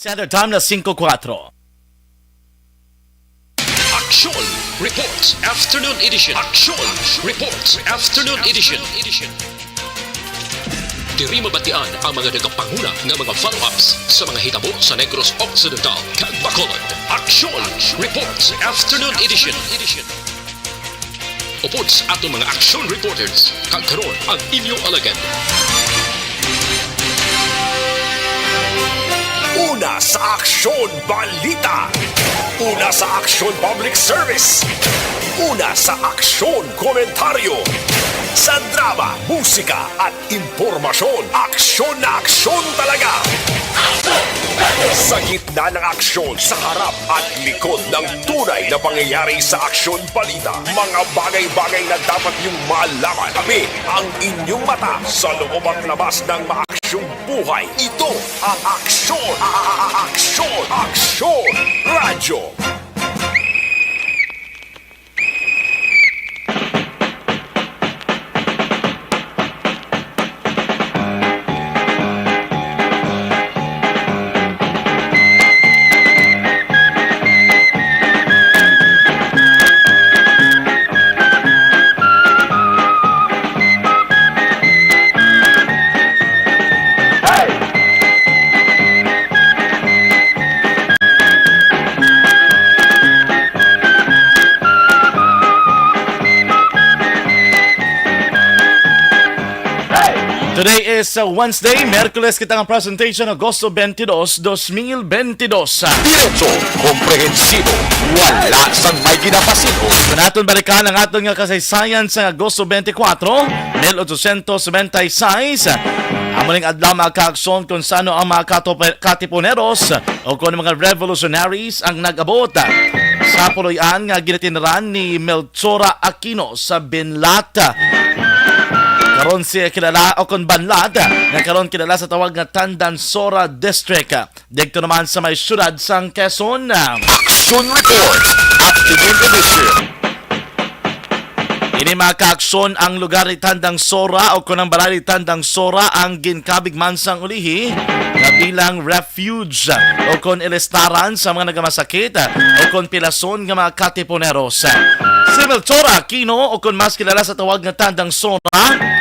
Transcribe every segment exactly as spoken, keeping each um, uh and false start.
Standard Time na singko kuwatro. Aksyon Reports Afternoon Edition. Aksyon Reports Afternoon Edition. Diri mabatian ang mga nagapanguna nga mga follow-ups sa mga hitabo sa Negros Occidental kag Bacolod. Aksyon Reports Afternoon Edition. Upod sa aton mga action reporters, kag karon ang inyo alagad. Una sa aksyon, balita. Una sa aksyon, public service. Una sa aksyon, komentaryo. Sa drama, musika, at impormasyon, aksyon na aksyon talaga. Sa gitna ng aksyon, sa harap at likod ng tunay na pangyayari sa aksyon balita, mga bagay-bagay na dapat niyong malaman. Tabi ang inyong mata sa loob at labas ng maaksyong buhay. Ito ang aksyon, a- a- a- aksyon, aksyon, radyo. Today is uh, Wednesday, Merkules kita nga presentation, Agosto twenty-two, twenty twenty-two. Diretso, komprehensibo, wala sang may ginapasinog. Sa naton balikan ang aton nga kasaysayan sa Agosto twenty-four, mil ochocientos noventa y seis. Amo ning adlaw, mga kaakson, kung sano ang mga katupe- katipuneros o kung mga revolutionaries ang nag-abot sa puloy-an nga ginatinran ni Melchora Aquino sa Binlat. Karon siya kilala, o kon Banlad, nga karon kilala sa tawag nga Tandansora District. Didto naman sa may siyudad sang Quezon. Action Report, Afternoon Edition. Ini, mga kaakson, ang lugar ni Tandansora o kon ang balay ni Tandansora ang ginkabig man sang ulihi nga bilang refuge o kon ilistaran sa mga nagamasakit o kon pilason nga mga katipuneros. Si Melchora Aquino o kon mas kilala sa tawag nga Tandansora,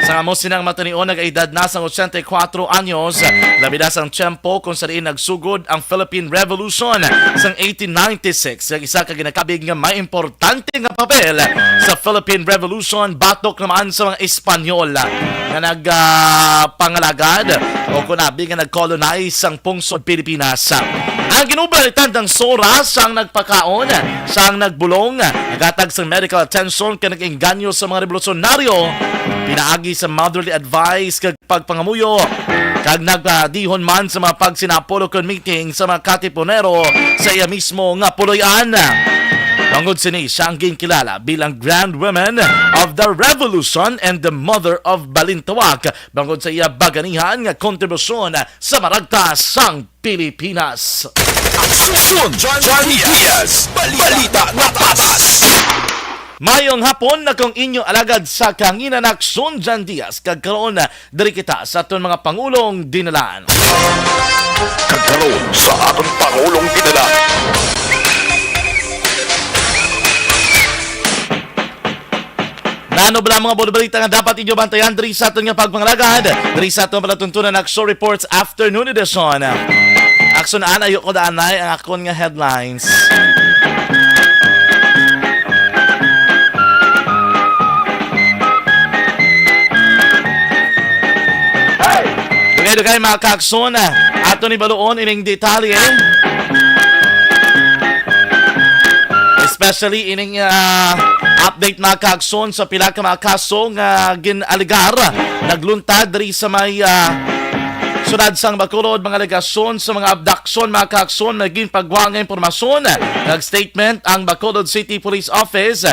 sang amo sinang matinion, nagaedad na sang ochenta y cuatro anyos, labi na sang tiyempo kung sa diin nagsugod ang Philippine Revolution sang eighteen ninety-six, nga isa ka ginakabig nga may importante nga papel sa Philippine Revolution batok naman sa mga Espanyol nga nag, ah, pangalagad o kunabi nga nag-colonize sang pungsod Pilipinas. Ang ginobra ni Tandansora sang nagpakaon, sang nagbulong, naghatag sang medical attention kag nag-engganyo sa mga revolusyonaryo pinaagi sa motherly advice kag pagpangamuyo, kag nagpadihon man sa mga pagsinapol o kon meeting sa mga katipunero sa iya mismo nga puloy-an. Bangod sini, siya ang ginkilala bilang Grand Women of the Revolution and the Mother of Balintawak, bangod sa iya baganihan nga kontribusyon sa maragta sang Pilipinas. Aksyon, John Diaz, balita nga patas. Mayong hapon na kong inyo alagad sa kahanginan, Aksyon John Diaz, kag karon, diri kita sa aton mga pangulong dinalan. Kag karon sa aton pangulong dinalan. Nano bala mga balita nga dapat inyo bantayan diri sa aton nga pagpangalagad, diri sa aton palatuntunan Aksyon Reports Afternoon Edition. Aksyon, anay ko, anay ang akon nga headlines. Dugay-dugay, mga kaakson, ato ni baluon ining detalye. Especially ining, ah, update, mga kaakson, sa pila ka mga kaso nga gin-alegar nagluntad diri sa may, ah, siyudad sang Bacolod, mga alegasyon sa mga abduction, mga kaakson, may ginpagwa nga impormasyon. Nag-statement ang Bacolod City Police Office,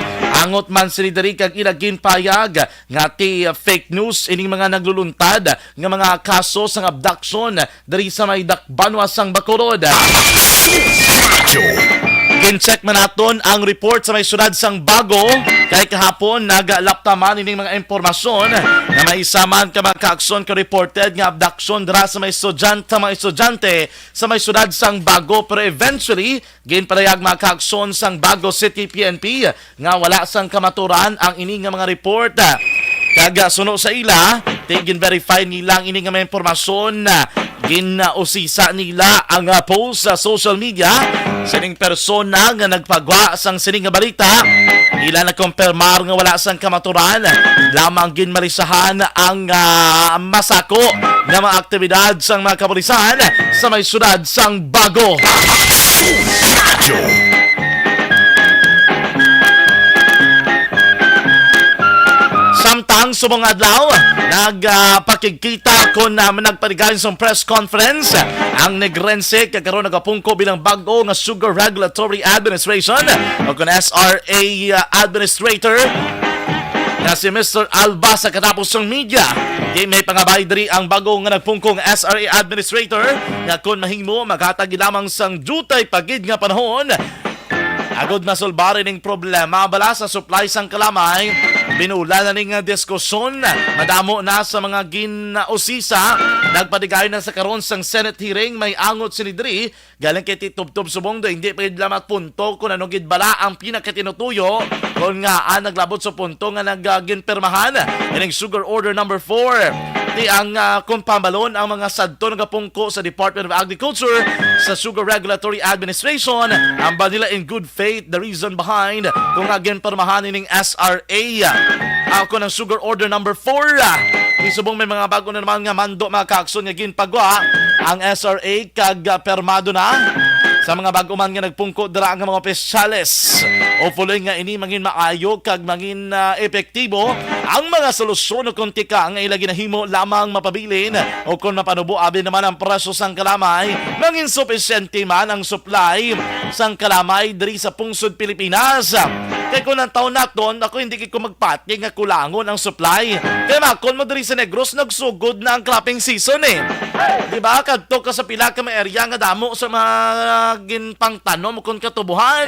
angot man sini diri kag ila ginpayag nga ti fake news ining mga nagluluntad nga mga kaso sang abduction diri sa may dakbanwa sang Bacolod. Radyo. Check man naton ang report sa may siyudad sang Bago, kay kahapon naglapta man ining mga impormasyon nga may isa man ka mga kaaksyon ka reported nga abduction dira sa may estudyante, sa mga estudyante sa may siyudad sang Bago, pero eventually ginpalayag mga kaaksyon sang Bago City P N P nga wala sang kamaturan ang ini nga mga report. Kag, ah, suno sa ila, ti gin-verify nila ang ini nga mga impormasyon. Gin-usisa nila ang, ah, post sa social media sining persona nga nagpagwa sang sining nga balita. Ila nakumpirmar nga wala sang kamaturan, lamang ginmalisahan ang, ah, masako nga mga aktibidad sang mga kapulisan sa may siyudad sang Bago. Samtang subong adlaw, nagpakigkita kon, ah, nagpaligay sa press conference ang Negrense, kag karon nagapungko bilang bag-o nga Sugar Regulatory Administration o kon S R A, ah, Administrator nga si Mister Alba sa katapos sang media. Di may pangabay diri ang bag-o nga nagpungko nga S R A Administrator nga kon mahimo, maghatag lamang sang dutay pa gid nga panahon agod masulbari ning problema bala sa supply sang kalamay. Binulan na ning, ah, diskusyon, madamo na sa mga gin-usisa. Nagpadigay na sa karon sang Senate hearing, may angot sini diri. Galing kay ti tubtob subong do, hindi pa gid lamat punto kung ano gid bala ang pinakatinutuyo, kung nga, ah, naglabot sa punto nga nag, ah, ginpirmahan ining Sugar Order number four. Ti ang, ah, kung pambalon ang mga sadto nagapungko sa Department of Agriculture sa Sugar Regulatory Administration, ang ba nila in good faith the reason behind kung nga ginpirmahan ining S R A. Ako ng Sugar Order number four. Isubong may mga bago na naman nga mando, mga kaaksyon, nga ginpagwa ang S R A kag, ah, permado na sa mga bago man nga nagpungko dira nga mga opisyales. Hopefully nga ini mangin maayo kag mangin, ah, epektibo ang mga solusyon o kon tika nga ila ginahimo lamang mapabilin o kon mapanubo abi naman ang presyo sang kalamay, mangin supisyente man ang supply sang kalamay diri sa pungsod Pilipinas. Kay kung ang taon naton, ako hindi gid ko magpati nga kulangon ang supply. Kay makon mo diri sa Negros, nagsugod na ang cropping season eh. Di ba? Kadto ka sa pila ka mga area nga damo sa mga ginpangtanom kon katubuhan.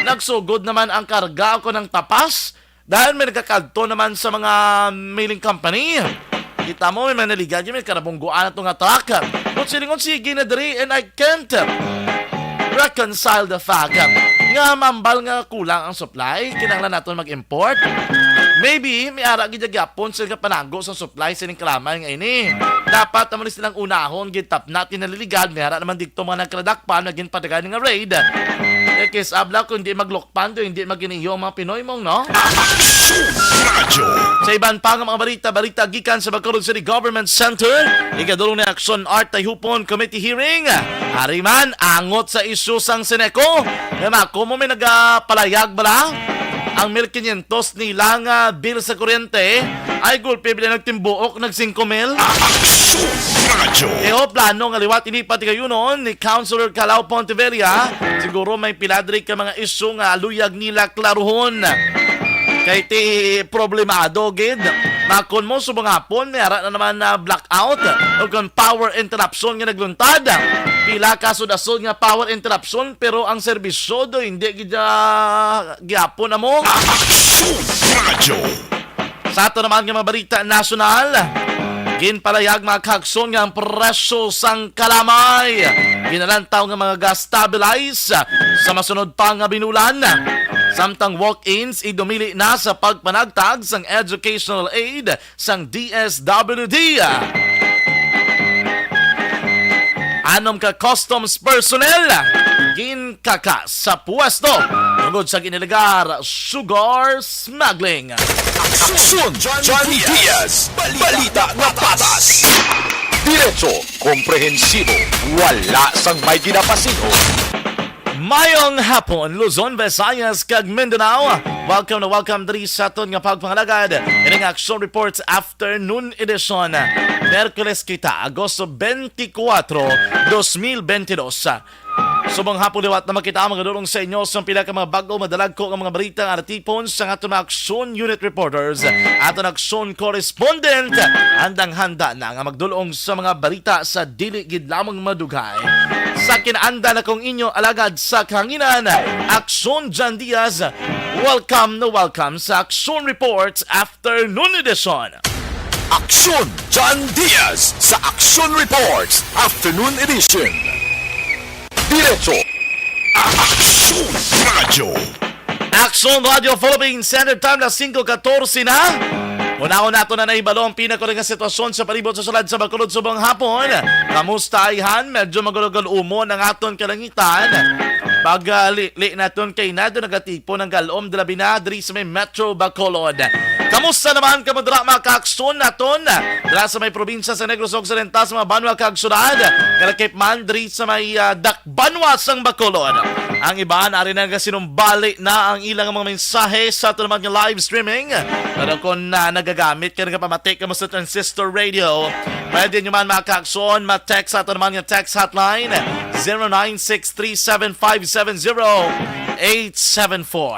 Nagsugod naman ang karga o kon ang tapas. Dahil may nagakadto naman sa mga milling company. Kita mo, may mga naligan, may karabungguan na to nga truck. But silingon, sige na diri, and I can't reconcile the fact nga mambal nga kulang ang supply, kinahanglan naton mag-import. Maybe, may ara gid gyapon sila nga panago sa supply sining kalamay nga ini. Dapat naman silang unahon, gid tap natin naliligad, may ara naman dito mga nagkradakpan, naging padagan nga raid. Eh, kiss abla kung di maglok Pando, hindi maginiyo ang mga Pinoy mong, no? Radyo. Sa iban pa nga mga balita, balita gikan sa Bacolod City Government Center, ikadulong na Action Art Tayhupon Committee hearing. Ari man, angot sa isyu sang Seneco. Nga mako mo may nagapalayag bala? Ang mil quinientos nila nga bill sa kuryente, ay gulpi bila nagtimbuok, nag singko mil. Action Radyo. Eho, plano nga liwat ini patigayunon ni Councilor Calao Pontevilla. Siguro may pila diri ka mga isyu nga luyag nila klaruhon. Kay ti problemado gid. Makon mo subong hapon, may ara na naman na blackout o kon power interruption nga nagluntad. Pila ka sud-asod nga power interruption, pero ang serbisyo do hindi gid, ah, gihapon amo. Radyo. Sa ato naman nga mga balita nasyonal, ginpalayag mga kahagson nga ang presyo sang kalamay ginalantaw nga mga ga-stabilize sa masunod pa nga binulan. Samtang walk-ins idumili na sa pagpanagtag sang educational aid sang D S W D. Anom ka customs personnel ginkaka sa pwesto tungod sa giniligar sugar smuggling. Aksyon John Diaz, balita nga patas. Diretso, komprehensibo, wala sang may ginapasin-o. Mayong hapon, Luzon, Visayas, kag Mindanao. Welcome na welcome diri sa aton nga pagpangalagad. Ining Action Reports Afternoon Edition. Miyerkules kita, Agosto twenty-four, dos mil bentidós. Subong hapon liwat na makita, magadulong sa inyo sa pila ka mga bag-o, madalagko nga mga balita nga natipon sa aton mga Aksyon Unit Reporters, aton Aksyon Correspondent. Handang-handa na nga magdulong sa mga balita sa dili gid lamang madugay. Sa kinaanda na kong inyo alagad sa kahanginan, Aksyon John Diaz. Welcome na welcome sa Aksyon Reports Afternoon Edition. Aksyon John Diaz sa Aksyon Reports Afternoon Edition. Diretso. Aksyon Radio. Aksyon Radio Philippines Standard Time, las singko katorse na. Unahon nato na nahibalo ang pinakuli nga sitwasyon sa palibot sa sulod sa Bacolod subong hapon. Kamusta, ayhan? Medyo magulugol umon ang aton kalangitan. Pag-, ah, li-, li naton kay nado nagatipon ang galom, dalabi na diri sa may Metro Bacolod. Kamusta naman kamo dira, mga kaaksyon naton? Dira sa may probinsya sa Negros Occidental, sa mga banwa kag syudad, kalakip man diri sa may, ah, dakbanwa sang Bacolod. Ang iban ari na nagasinumbali na ang ilang mga mensahe sa aton mga live streaming. Pero kung, ah, nagagamit ka nga pamati kamo sa transistor radio, pwede nyo man, mga kaaksyon, ma-text sa aton mga text hotline, zero nine six three seven five seven zero eight seven four.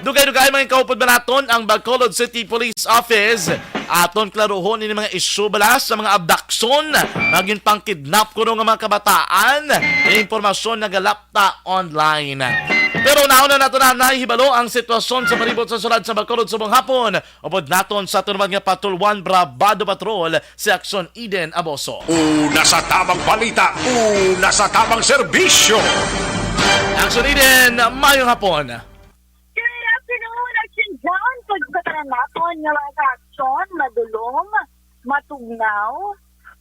Dugay-dugay, mga kaupod ba naton ang Bacolod City Police Office. Aton klaruhon ini mga isyu bala sa mga abduction, naging pangkidnap kuno nga mga kabataan. Ini impormasyon nagalapta online. Pero nauna nato na nahibalo ang sitwasyon sa palibot sa sulod sa Bacolod subong hapon. Upod naton sa aton naman nga Patrol One Bravado Patrol si Aksyon Eden Aboso. Una sa tamang balita, una sa tamang serbisyo. Aksyon Eden, mayong hapon. Good afternoon, Action John. Pagkataran naton nga mga aksyon, madulom, matugnaw,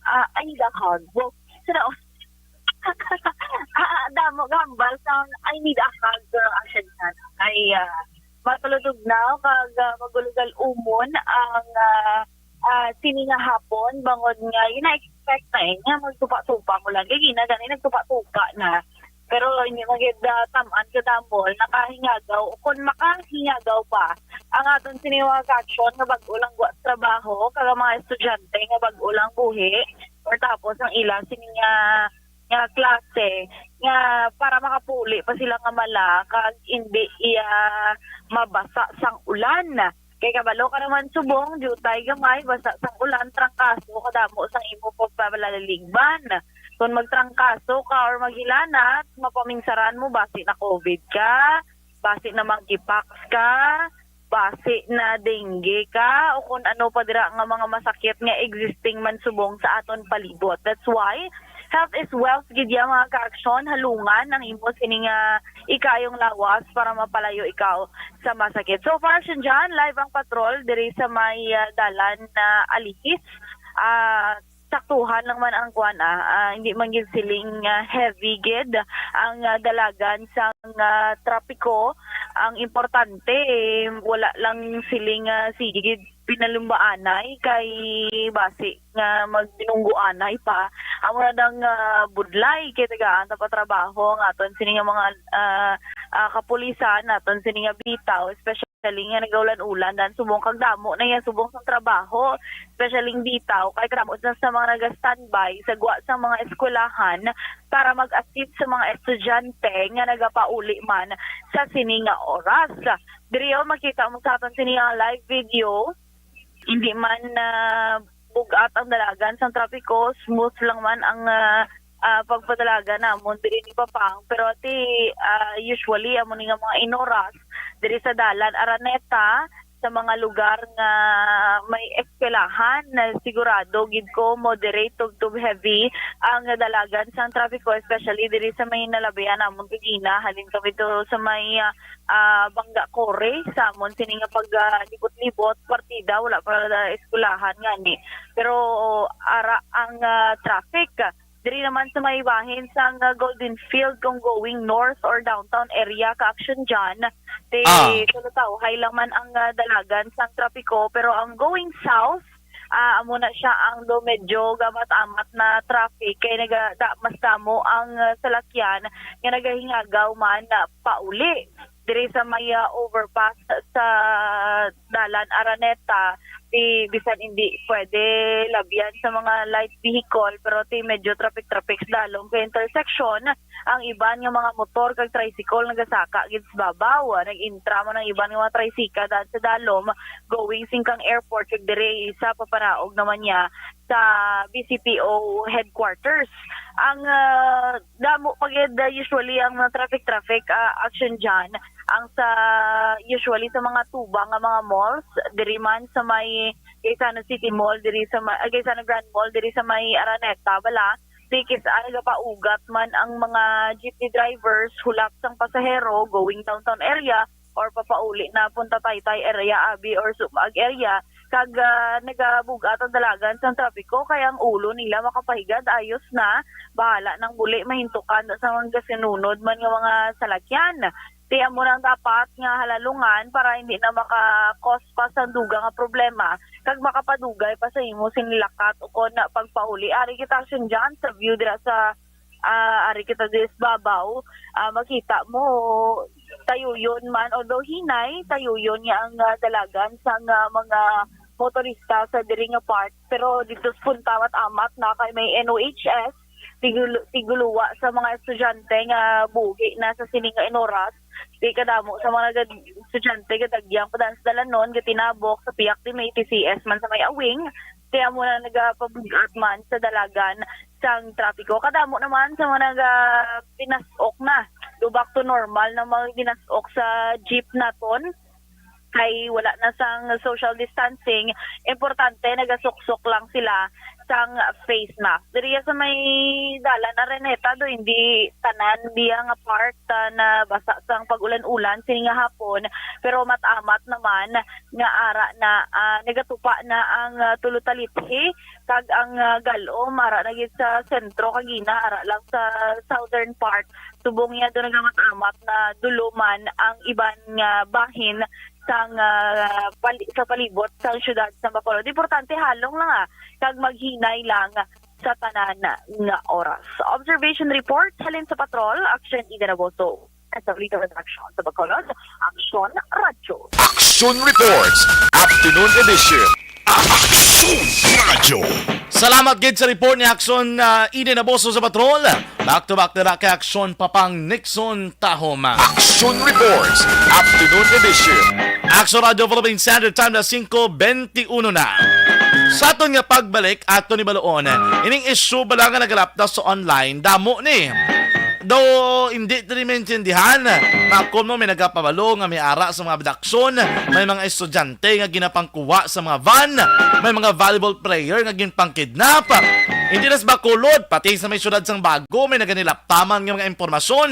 ah, I need a hug. Wow. Sino? Ah, damo gambal sa I need a hug, pero Action John. Ay, ah, matulutugnaw, kag, ah, magulugal umon ang, ah, ah, sini nga hapon, bangod nga gina-expect na, eh, nga magtupa-tupa mo lang. Kay gina gani nagtupa-tupa na. Pero hindi man gid, ah, tam-an kadamo, nakahingagaw, o kung makahingagaw pa, ang aton sini mga kaaksyon nga bag-o lang gwa sa trabaho, kag ang mga estudyante nga bag-o lang buhi, or tapos ang ila sini nga, nga klase, nga para makapuli pa sila nga mala, kag hindi iya mabasa sang ulan. Kay kabalo ka naman subong, diutay gamay, basa sang ulan, trangkaso, kadamo sang imo pagpalaligban. Kung magtrangkaso ka or maghilanat, mapamingsaran mo, basi na covid ka, basi na monkeypox ka, basi na dengue ka, o kung ano pa dira nga mga masakit nga existing man subong sa aton palibot. That's why, health is wealth, gid ya, mga kaaksyon, halungan ang imo sini nga ikayong lawas para mapalayo ikaw sa masakit. So far, Shinjan, live ang patrol diri sa may, ah, dalan na Alihis. Ah, saktuhan lang man ang kuan, ah, ah, hindi man gid siling, ah, heavy gid ang, ah, dalagan sang, ah, trapiko. Ang importante, eh, wala lang siling, ah, sige gid pinalumbaanay kay basi nga magbinungguanay pa. Amo na dang, ah, budlay kay tagaan ta pa trabaho ang aton sini nga mga, ah, ah, kapulisan, aton sini nga bitaw, especially nga nagaulan-ulan, dan subong kag damo na iya subong sang trabaho, especially ang bitaw, kay kadamo sa, sa mga naga-standby sa gwa sa mga eskwelahan para mag-assist sa mga estudyante nga nagapauli man sa sini nga oras. Diri, oh, makita mo sa aton sini nga live video. Hindi man, ah, bug-at ang dalagan sang trapiko, smooth lang man ang, ah, ah, pagpadalagan namon diri ni Papang. Pero ati, ah, usually, amo ni nga mga inoras diri sa dalan Araneta, sa mga lugar nga may eskwelahan, na sigurado gid ko moderate tubtob heavy ang dalagan sang trapiko, especially diri sa may nalabihan namon kagina. Halin kami to sa may, ah, ah, Bangga Core, sa amon sini nga pag, ah, libot-libot, partida, wala pa na eskwelahan ngani. Pero ara ang, ah, traffic. Diri naman sa may bahin sang, ah, Golden Field, kung going north or downtown area, ka-action dyan, ti Ah. tulutawhay lang man ang, ah, dalagan sang trapiko, pero ang going south, ah, amo na siya ang do medyo gamat-amat na traffic, kay naga-, da-, mas damo ang, ah, salakyan nga nagahingagaw man na pauli diri sa may, ah, overpass sa Dalan Araneta, ti bisan hindi pwede labyan sa mga light vehicle, pero ti medyo traffic-traffic sa dalom kay intersection, ang iban nga mga motor kag tricycle nagasaka gid sa babaw. Nag-intra man ang iban nga mga tricycle daan sa dalom, going singkang airport kag diri sa papanaog naman niya sa B C P O headquarters. Ang, ah, damo pa gid, ah, usually ang mga traffic-traffic, ah, action dyan, ang sa, usually sa mga tubang nga mga malls, diri man sa may Gaisano City Mall, diri sa ma-, ah, Gaisano Grand Mall, diri sa may Araneta, bala, tikis, ah, nagapaugat man ang mga jeepney drivers, hulat sang pasahero going downtown area or papauli na punta Taytay area, abi, or Sumag area, kag, ah, nagabug-at ang dalagan sang trapiko, kay ang ulo nila makapahigad, ayos na, bahala nang buli mahintukan sa mga gasinunod man nga mga salakyan. Ti amo nang dapat nga halalungan para hindi na maka-cause pa sang dugang nga problema kag makapadugay pa sa imo sing lakat ukon pagpauli. Ari kita action dyan sa view dira sa, ah, ari kita diri sa babaw. Ah, makita mo, tayuyon man, although hinay, tayuyon nga ang, ah, dalagan sang, ah, mga motorista sa diri nga part. Pero dito sa punta, mat-amat na kay may N O H S, tigul-, tiguluwa sa mga estudyante nga buhi na sa sini nga inoras. Di kadamo sa mga gad-, estudyante gadagyang pa daan sa dalanon, gatinabok sa piyak ti may T C S man sa may Awing. Kaya mo na nagapabug-at man sa dalagan sang trapiko. Kadamo naman sa mga naga-, pinas-ok na. Go back to normal na mga ginas-ok sa jeep naton. Kay wala na sang social distancing, importante nagasuksok lang sila sang face mask. Diriya sa may dalan Araneta, do, hindi tanan diya nga part, ah, nabasa sang pag-ulan-ulan sini nga hapon, pero mat-amat naman nga ara na, ah, nagatupa na ang, ah, Tulo Talithi kag ang, ah, Galom, ara na gid sa sentro kagina, ara lang sa southern part. Subong niya do nagamat-amat na duluman ang iban nga bahin sang, ah, pali-, sa palibot sang siyudad sa Bacolod. Importante, halong lang, ah, kag maghinay lang sa tanan nga oras. Observation report halin sa Patrol, Action Ida Naboso. Sa Balita Redaksyon sa Bacolod, Action Radyo. Action Reports, Afternoon Edition. Action Radyo. Salamat gid sa report ni Action, ah, Ida Naboso sa Patrol. Back to back na kay Action Papang Nixon Tahom. Action Reports, Afternoon Edition. Action Radio Philippine Standard Time na singko benti uno na. Sa aton nga pagbalik, ato ni baloon, ining issue bala nga nagalapta sa online, damo ni. Daw hindi diri maintindihan, makon mo may nagapabalo nga may ara sa mga abduction, may mga estudyante nga ginapangkuha sa mga van, may mga volleyball player nga ginpangkidnap. Hindi na sa Bacolod, pati sa may siyudad sang Bago, may naganilaptaman nga mga impormasyon.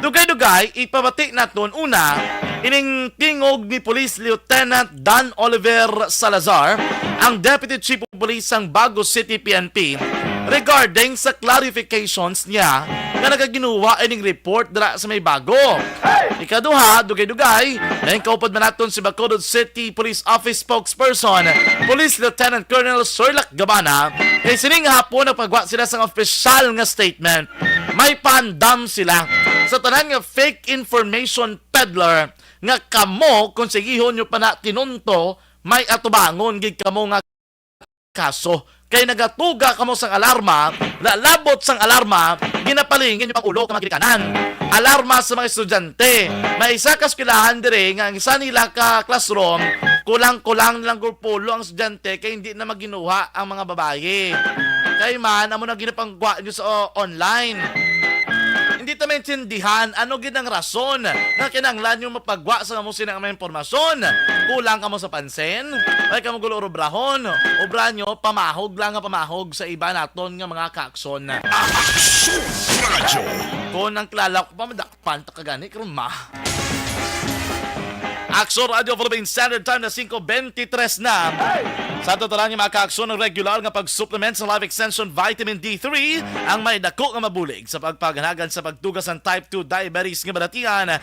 Dugay-dugay, ipabati naton una ining tingog ni Police Lieutenant Dan Oliver Salazar, ang Deputy Chief of Police sang Bago City P N P, regarding sa clarifications niya nga nagaginuwa ining report dira sa may Bago. Ikaduha, dugay-dugay, nahingkaupod man naton si Bacolod City Police Office Spokesperson, Police Lieutenant Colonel Sherlock Gabana, kay sining hapon nagpagwa sila sang opisyal nga statement. May paandam sila sa tanan nga fake information peddler nga kamo, kung sigihon nyo pa na tinunto, may atubangon gid kamo nga kaso. Kay nagatuga kamo sang alarma, lalabot sang alarma, ginapalingin yung pang-ulo ka mga ginikanan. Alarma sa mga estudyante. May isa ka eskwelahan dire nga ang isa nila ka classroom, kulang-kulang nilang grupo ang estudyante kay hindi na maginuha ang mga babayi. Kay man, amo na ginapangguwa nyo sa, o, online. Hindi ta maintindihan ano gid ang rason nga kinahanglan nyo mapagwa sa amo sina nga mga impormasyon. Kulang kamo sa pansin? Ay kamo gulo urobrahon. Obra nyo, pamahog lang nga pamahog sa iba naton nga mga kaakson. Action Radyo. Kung ang kilala ko pa, madakpan ta ka gani, karon ma. Action Radio Philippine Standard Time na singko bentitres na. Sa totalan nga mga kaakson, ang regular nga pag-supplement sa Life Extension Vitamin D three ang may dako nga mabulig sa pagpaganagan sa pagtugas ang type two diabetes nga balatian.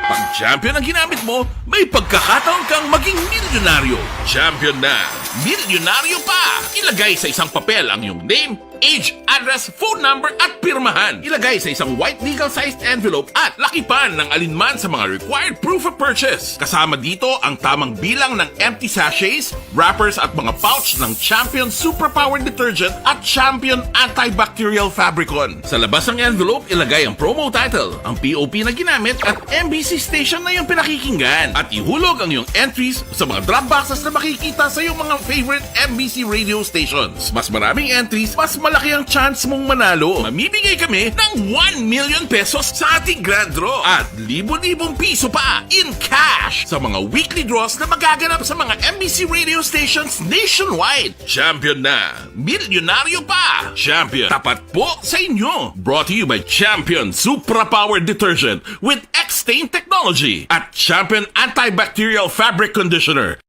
Pag champion ang ginamit mo, may pagkakataon kang maging milyonaryo. Champion na, milyonaryo pa! Ilagay sa isang papel ang iyong name, Age, address, phone number at pirmahan. Ilagay sa isang white legal-sized envelope at lakipan ng alinman sa mga required proof of purchase. Kasama dito ang tamang bilang ng empty sachets, wrappers at mga pouch ng Champion Superpower Detergent at Champion Antibacterial Fabricon. Sa labas ng envelope, ilagay ang promo title, ang P O P na ginamit at M B C station na iyong pinakikinggan. At ihulog ang iyong entries sa mga drop boxes na makikita sa iyong mga favorite M B C radio stations. Mas maraming entries, mas malaki ang chance mong manalo. Mamimigay kami ng one million pesos sa ating grand draw at libo-libong piso pa in cash sa mga weekly draws na magaganap sa mga M B C radio stations nationwide. Champion na! Milyonaryo pa! Champion, tapat po sa inyo! Brought to you by Champion Supra Power Detergent with X-Stain Technology at Champion Antibacterial Fabric Conditioner.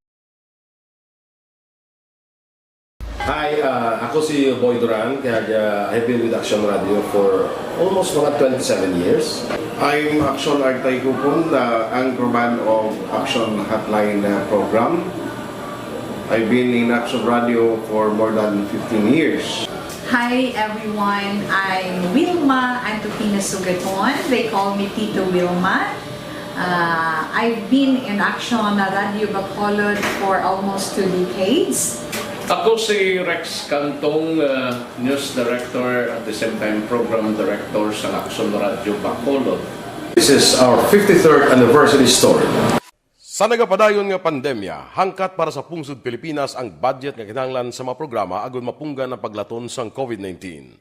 Hi, ah, ako si Boy Duran, kag, ah, I've been with Action Radio for almost mga twenty-seven years. I'm Action Artay Kupon, the anchorman of Action Hotline, ah, program. I've been in Action Radio for more than fifteen years. Hi everyone, I'm Wilma Antofina Sugaton. They call me Tito Wilma. Uh, I've been in Action Radio Bacolod for almost two decades. Ako si Rex Cantong, uh, News Director, at the same time Program Director sa Action Radio Bacolod. This is our fifty-third anniversary story. Sa nagapadayon nga pandemya, hangkat para sa pungsod Pilipinas ang budget nga kinahanglan sa mga programa agud mapunggan ang paglaton sang COVID nineteen.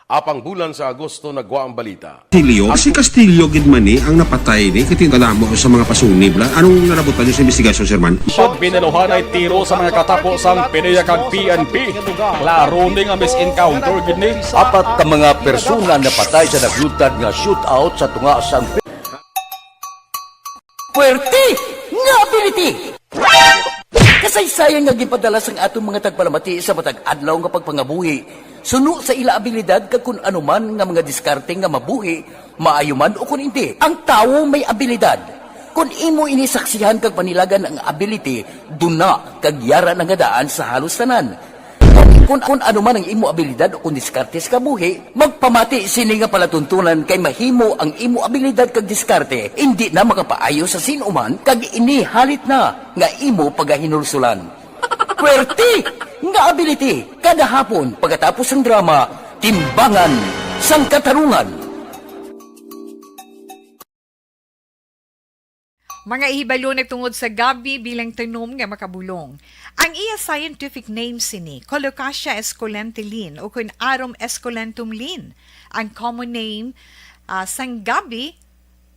Apang bulan sa Agosto nagwa ang balita. Castillo, si Castillo gid man ni ang napatay ni, kay kadamo sa mga pasunib la. Anong nalabutan niyo sa investigasyon, Sir Man? Pag binaluhan ay tiro sa mga katapo sang PDEA kag P N P. Klaro ni nga mis-encounter gid ni. Apat ka mga persona napatay sa naglutad nga shootout sa tunga sang Puwerte nga ability! Kasaysayan nga ginpadala sang aton mga tagpalamati sa matag adlaw nga pagpangabuhi, suno sa ila abilidad kag kun ano man nga mga diskarte nga mabuhi, maayo man o kun indi. Ang tawo may abilidad. Kun imo ini saksihan kag panilagan ang ability, duna kag yara na nga daan sa halos tanan. Kun, kun ano man ang imo abilidad o kun diskarte sa kabuhi, magpamati sini nga palatuntunan kay mahimo ang imo abilidad kag diskarte indi na makapaayo sa sin-o man kag ini halit na nga imo pagahinulsolan. Puwerte nga ability kada hapon pagkatapos sang drama, Timbangan sang Katarungan. Mga hibalo nagtungod sa gabi bilang tanom nga makabulong. Ang iya scientific name sini, Colocasia esculenta Lin, ukon Arum esculentum Lin. Ang common name, ah, sang gabi,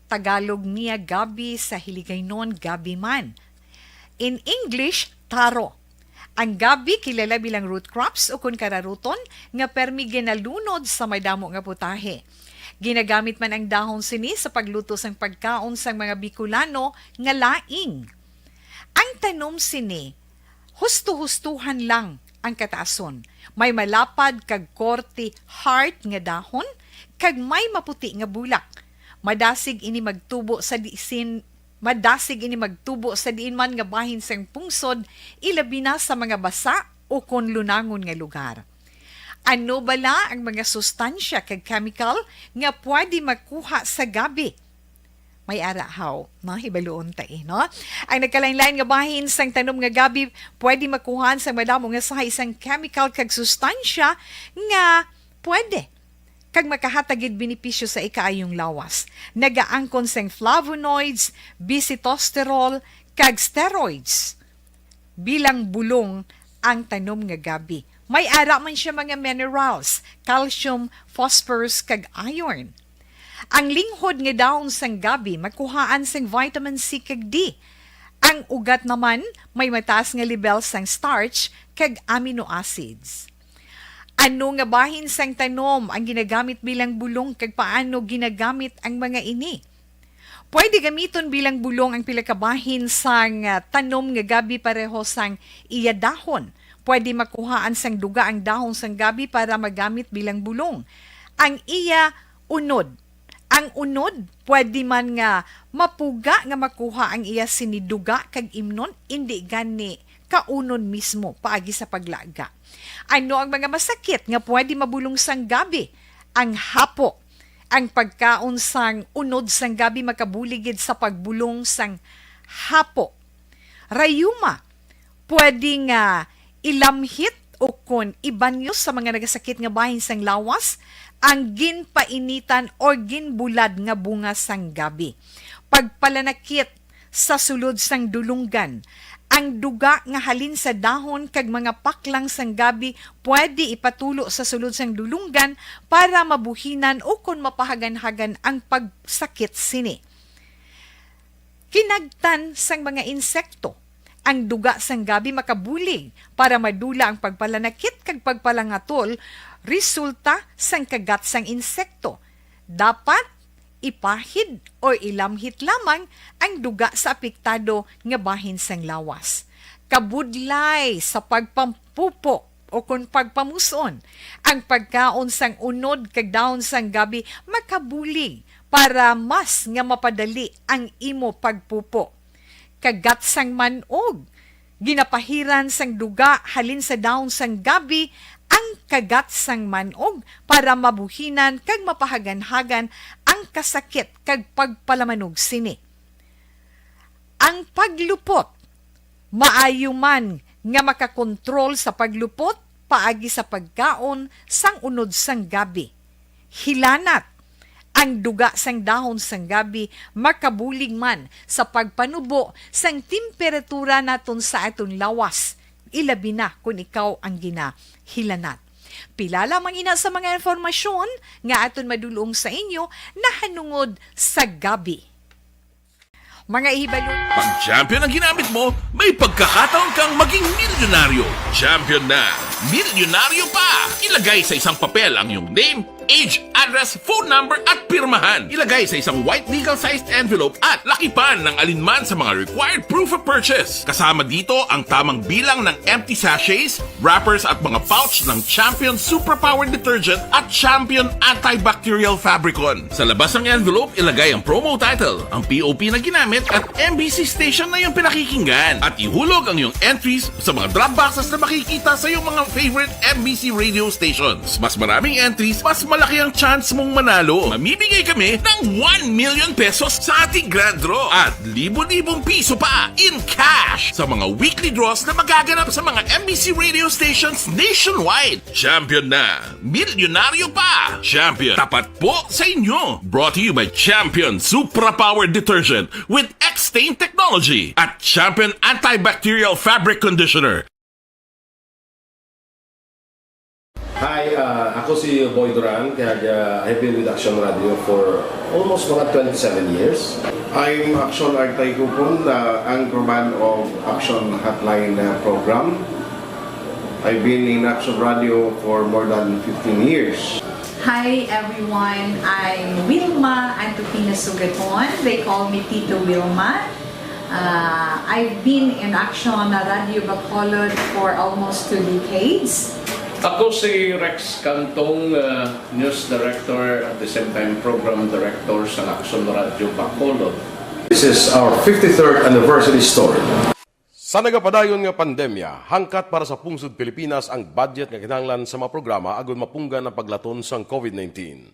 Tagalog niya gabi, sa Hiligaynon gabi man. In English, taro. Ang gabi kilala bilang root crops ukon kararuton nga permi ginalunod sa madamo nga putahe. Ginagamit man ang dahon sini sa pagluto sang pagkaon sang mga Bicolano nga laing. Ang tanom sini, husto-hustohan lang ang kataason. May malapad kag korte heart nga dahon, kag may maputi nga bulak. Madasig ini magtubo sa disin Madasig ini magtubo sa diin man nga bahin sang pungsod, ilabi na sa mga basa ukon lunangon nga lugar. Ano bala ang mga sustansya kag chemical nga pwede makuha sa gabi? May ara haw, no? Hibaluon ta, eh, no? Ang nagkalain-lain nga bahin sang tanom nga gabi pwede makuhaan sang madamo nga sahi sang chemical kag sustansya nga pwede kag makahatag gid benepisyo sa ikaayong lawas. Nagaangkon sing flavonoids, bisitosterol, kag steroids bilang bulong ang tanom nga gabi. May ara man sia mga minerals, calcium, phosphorus, kag iron. Ang linghod nga dahon sang gabi makuhaan sing vitamin C kag D. Ang ugat naman may mataas nga lebel sang starch kag amino acids. Ano nga bahin sang tanom ang ginagamit bilang bulong, kag paano ginagamit ang mga ini? Pwede gamiton bilang bulong ang pila ka bahin sang, ah, tanom nga gabi pareho sang iya dahon. Pwede makuhaan sang duga ang dahon sang gabi para magamit bilang bulong. Ang iya unod. Ang unod, pwede man nga mapuga nga makuha ang iya sini duga kag imnon, indi gani kaunon mismo paagi sa paglaga. Ano ang mga masakit nga pwede mabulong sang gabi? Ang hapo. Ang pagkaon sang unod sang gabi makabulig gid sa pagbulong sang hapo. Rayuma, pwede nga ilamhit o kon ibanyo sa mga nagasakit nga bahin sang lawas ang ginpainitan or ginbulad nga bunga sang gabi. Pagpalanakit sa sulod sang dulonggan. Ang duga nga halin sa dahon kag mga paklang sang gabi pwede ipatulo sa sulod sang dulonggan para mabuhinan o kon mapahaganhagan ang pagsakit sini. Kinagtan sang mga insekto. Ang duga sang gabi makabulig para madula ang pagpalanakit kag pagpalangatol resulta sang kagat sang insekto. Dapat ipahid o ilamhit lamang ang duga sa apektado nga bahin sang lawas. Kabudlay sa pagpampupo o kon pagpamuson, ang pagkaon sang unod kag dahon sang gabi makabulig para mas nga mapadali ang imo pagpupo. Kagat sang man-og. Ginapahiran sang duga halin sa dahon sang gabi ang kagat sang man-og para mabuhinan kag mapahaganhagan ang kasakit kag pagpalamanog sini. Ang paglupot. Maayo man nga makakontrol sa paglupot paagi sa pagkaon sang unod sang gabi. Hilanat. Ang duga sang dahon sang gabi makabulig man sa pagpanubo sang temperatura naton sa aton lawas, ilabi na kon ikaw ang ginahilanat. Pila lamang ina sa mga informasyon nga aton madulong sa inyo nahanungod sa gabi. Mga ihibalo. Pag Champion ang ginamit mo, may pagkakataon kang maging milyonaryo. Champion na, milyonaryo pa! Ilagay sa isang papel ang iyong name, age, address, phone number, at pirmahan. Ilagay sa isang white legal-sized envelope at lakipan ng alinman sa mga required proof of purchase. Kasama dito ang tamang bilang ng empty sachets, wrappers at mga pouch ng Champion Superpower Detergent at Champion Antibacterial Fabricon. Sa labas ng envelope, ilagay ang promo title, ang P O P na ginamit at M B C station na iyong pinakikinggan. At ihulog ang iyong entries sa mga drop boxes na makikita sa iyong mga favorite M B C radio stations. Mas maraming entries, mas malaki ang chance mong manalo. Mamimigay kami ng one million pesos sa ating grand draw at libo-libong piso pa in cash sa mga weekly draws na magaganap sa mga M B C radio stations nationwide. Champion na! Milyonaryo pa! Champion, tapat po sa inyo! Brought to you by Champion Supra Power Detergent with X-Stain Technology at Champion Antibacterial Fabric Conditioner. Hi, ah, ako si Boy Duran, kag, ah, I've been with Action Radio for almost mga twenty-seven years. I'm Action Artay Kupon, the anchorman of Action Hotline, uh, program. I've been in Action Radio for more than fifteen years. Hi everyone, I'm Wilma Antupina Sugaton. They call me Tito Wilma. Uh, I've been in Action Radio Bacolod for almost two decades. Ako si Rex Cantong, uh, news director at the same time program director sa Action Radio Bacolod. This is our fifty-third anniversary story. Sa nagapadayon nga pandemya, hangkat para sa pungsod Pilipinas ang budget nga kinahanglan sa mga programa agud mapunggan ang paglaton sang COVID nineteen.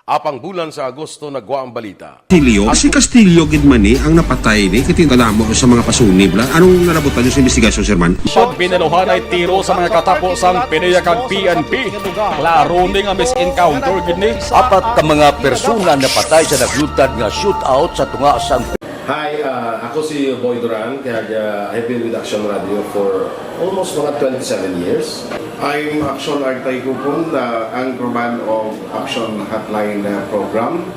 Apang bulan sa Agosto nagwa ang balita. Castillo? Si Castillo gid man ni ang napatay ni, kay kadamo sa mga pasunib la. Anong nalabutan niyo sa investigasyon, Sir Man? Pag binaluhan ay tiro sa mga katapo sang PDEA kag P N P. Klaro ni nga mis-encounter gid ni. Apat ka mga persona napatay sa naglutad nga shootout sa tunga sang Hi, ah, ako si Boy Duran, kag, ah, I've been with Action Radio for almost mga twenty-seven years. I'm Action Artay Kupon, the anchorman of Action Hotline, uh, program.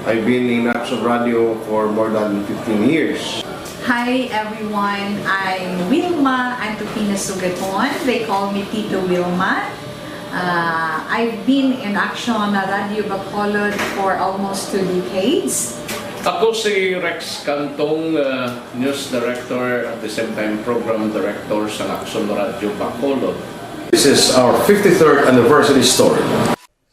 I've been in Action Radio for more than fifteen years. Hi everyone, I'm Wilma Antupina Sugaton. They call me Tito Wilma. Uh, I've been in Action Radio Bacolod for almost two decades. Ako si Rex Cantong, uh, news director at the same time program director sa Action Radio Bacolod. This is our fifty-third anniversary story.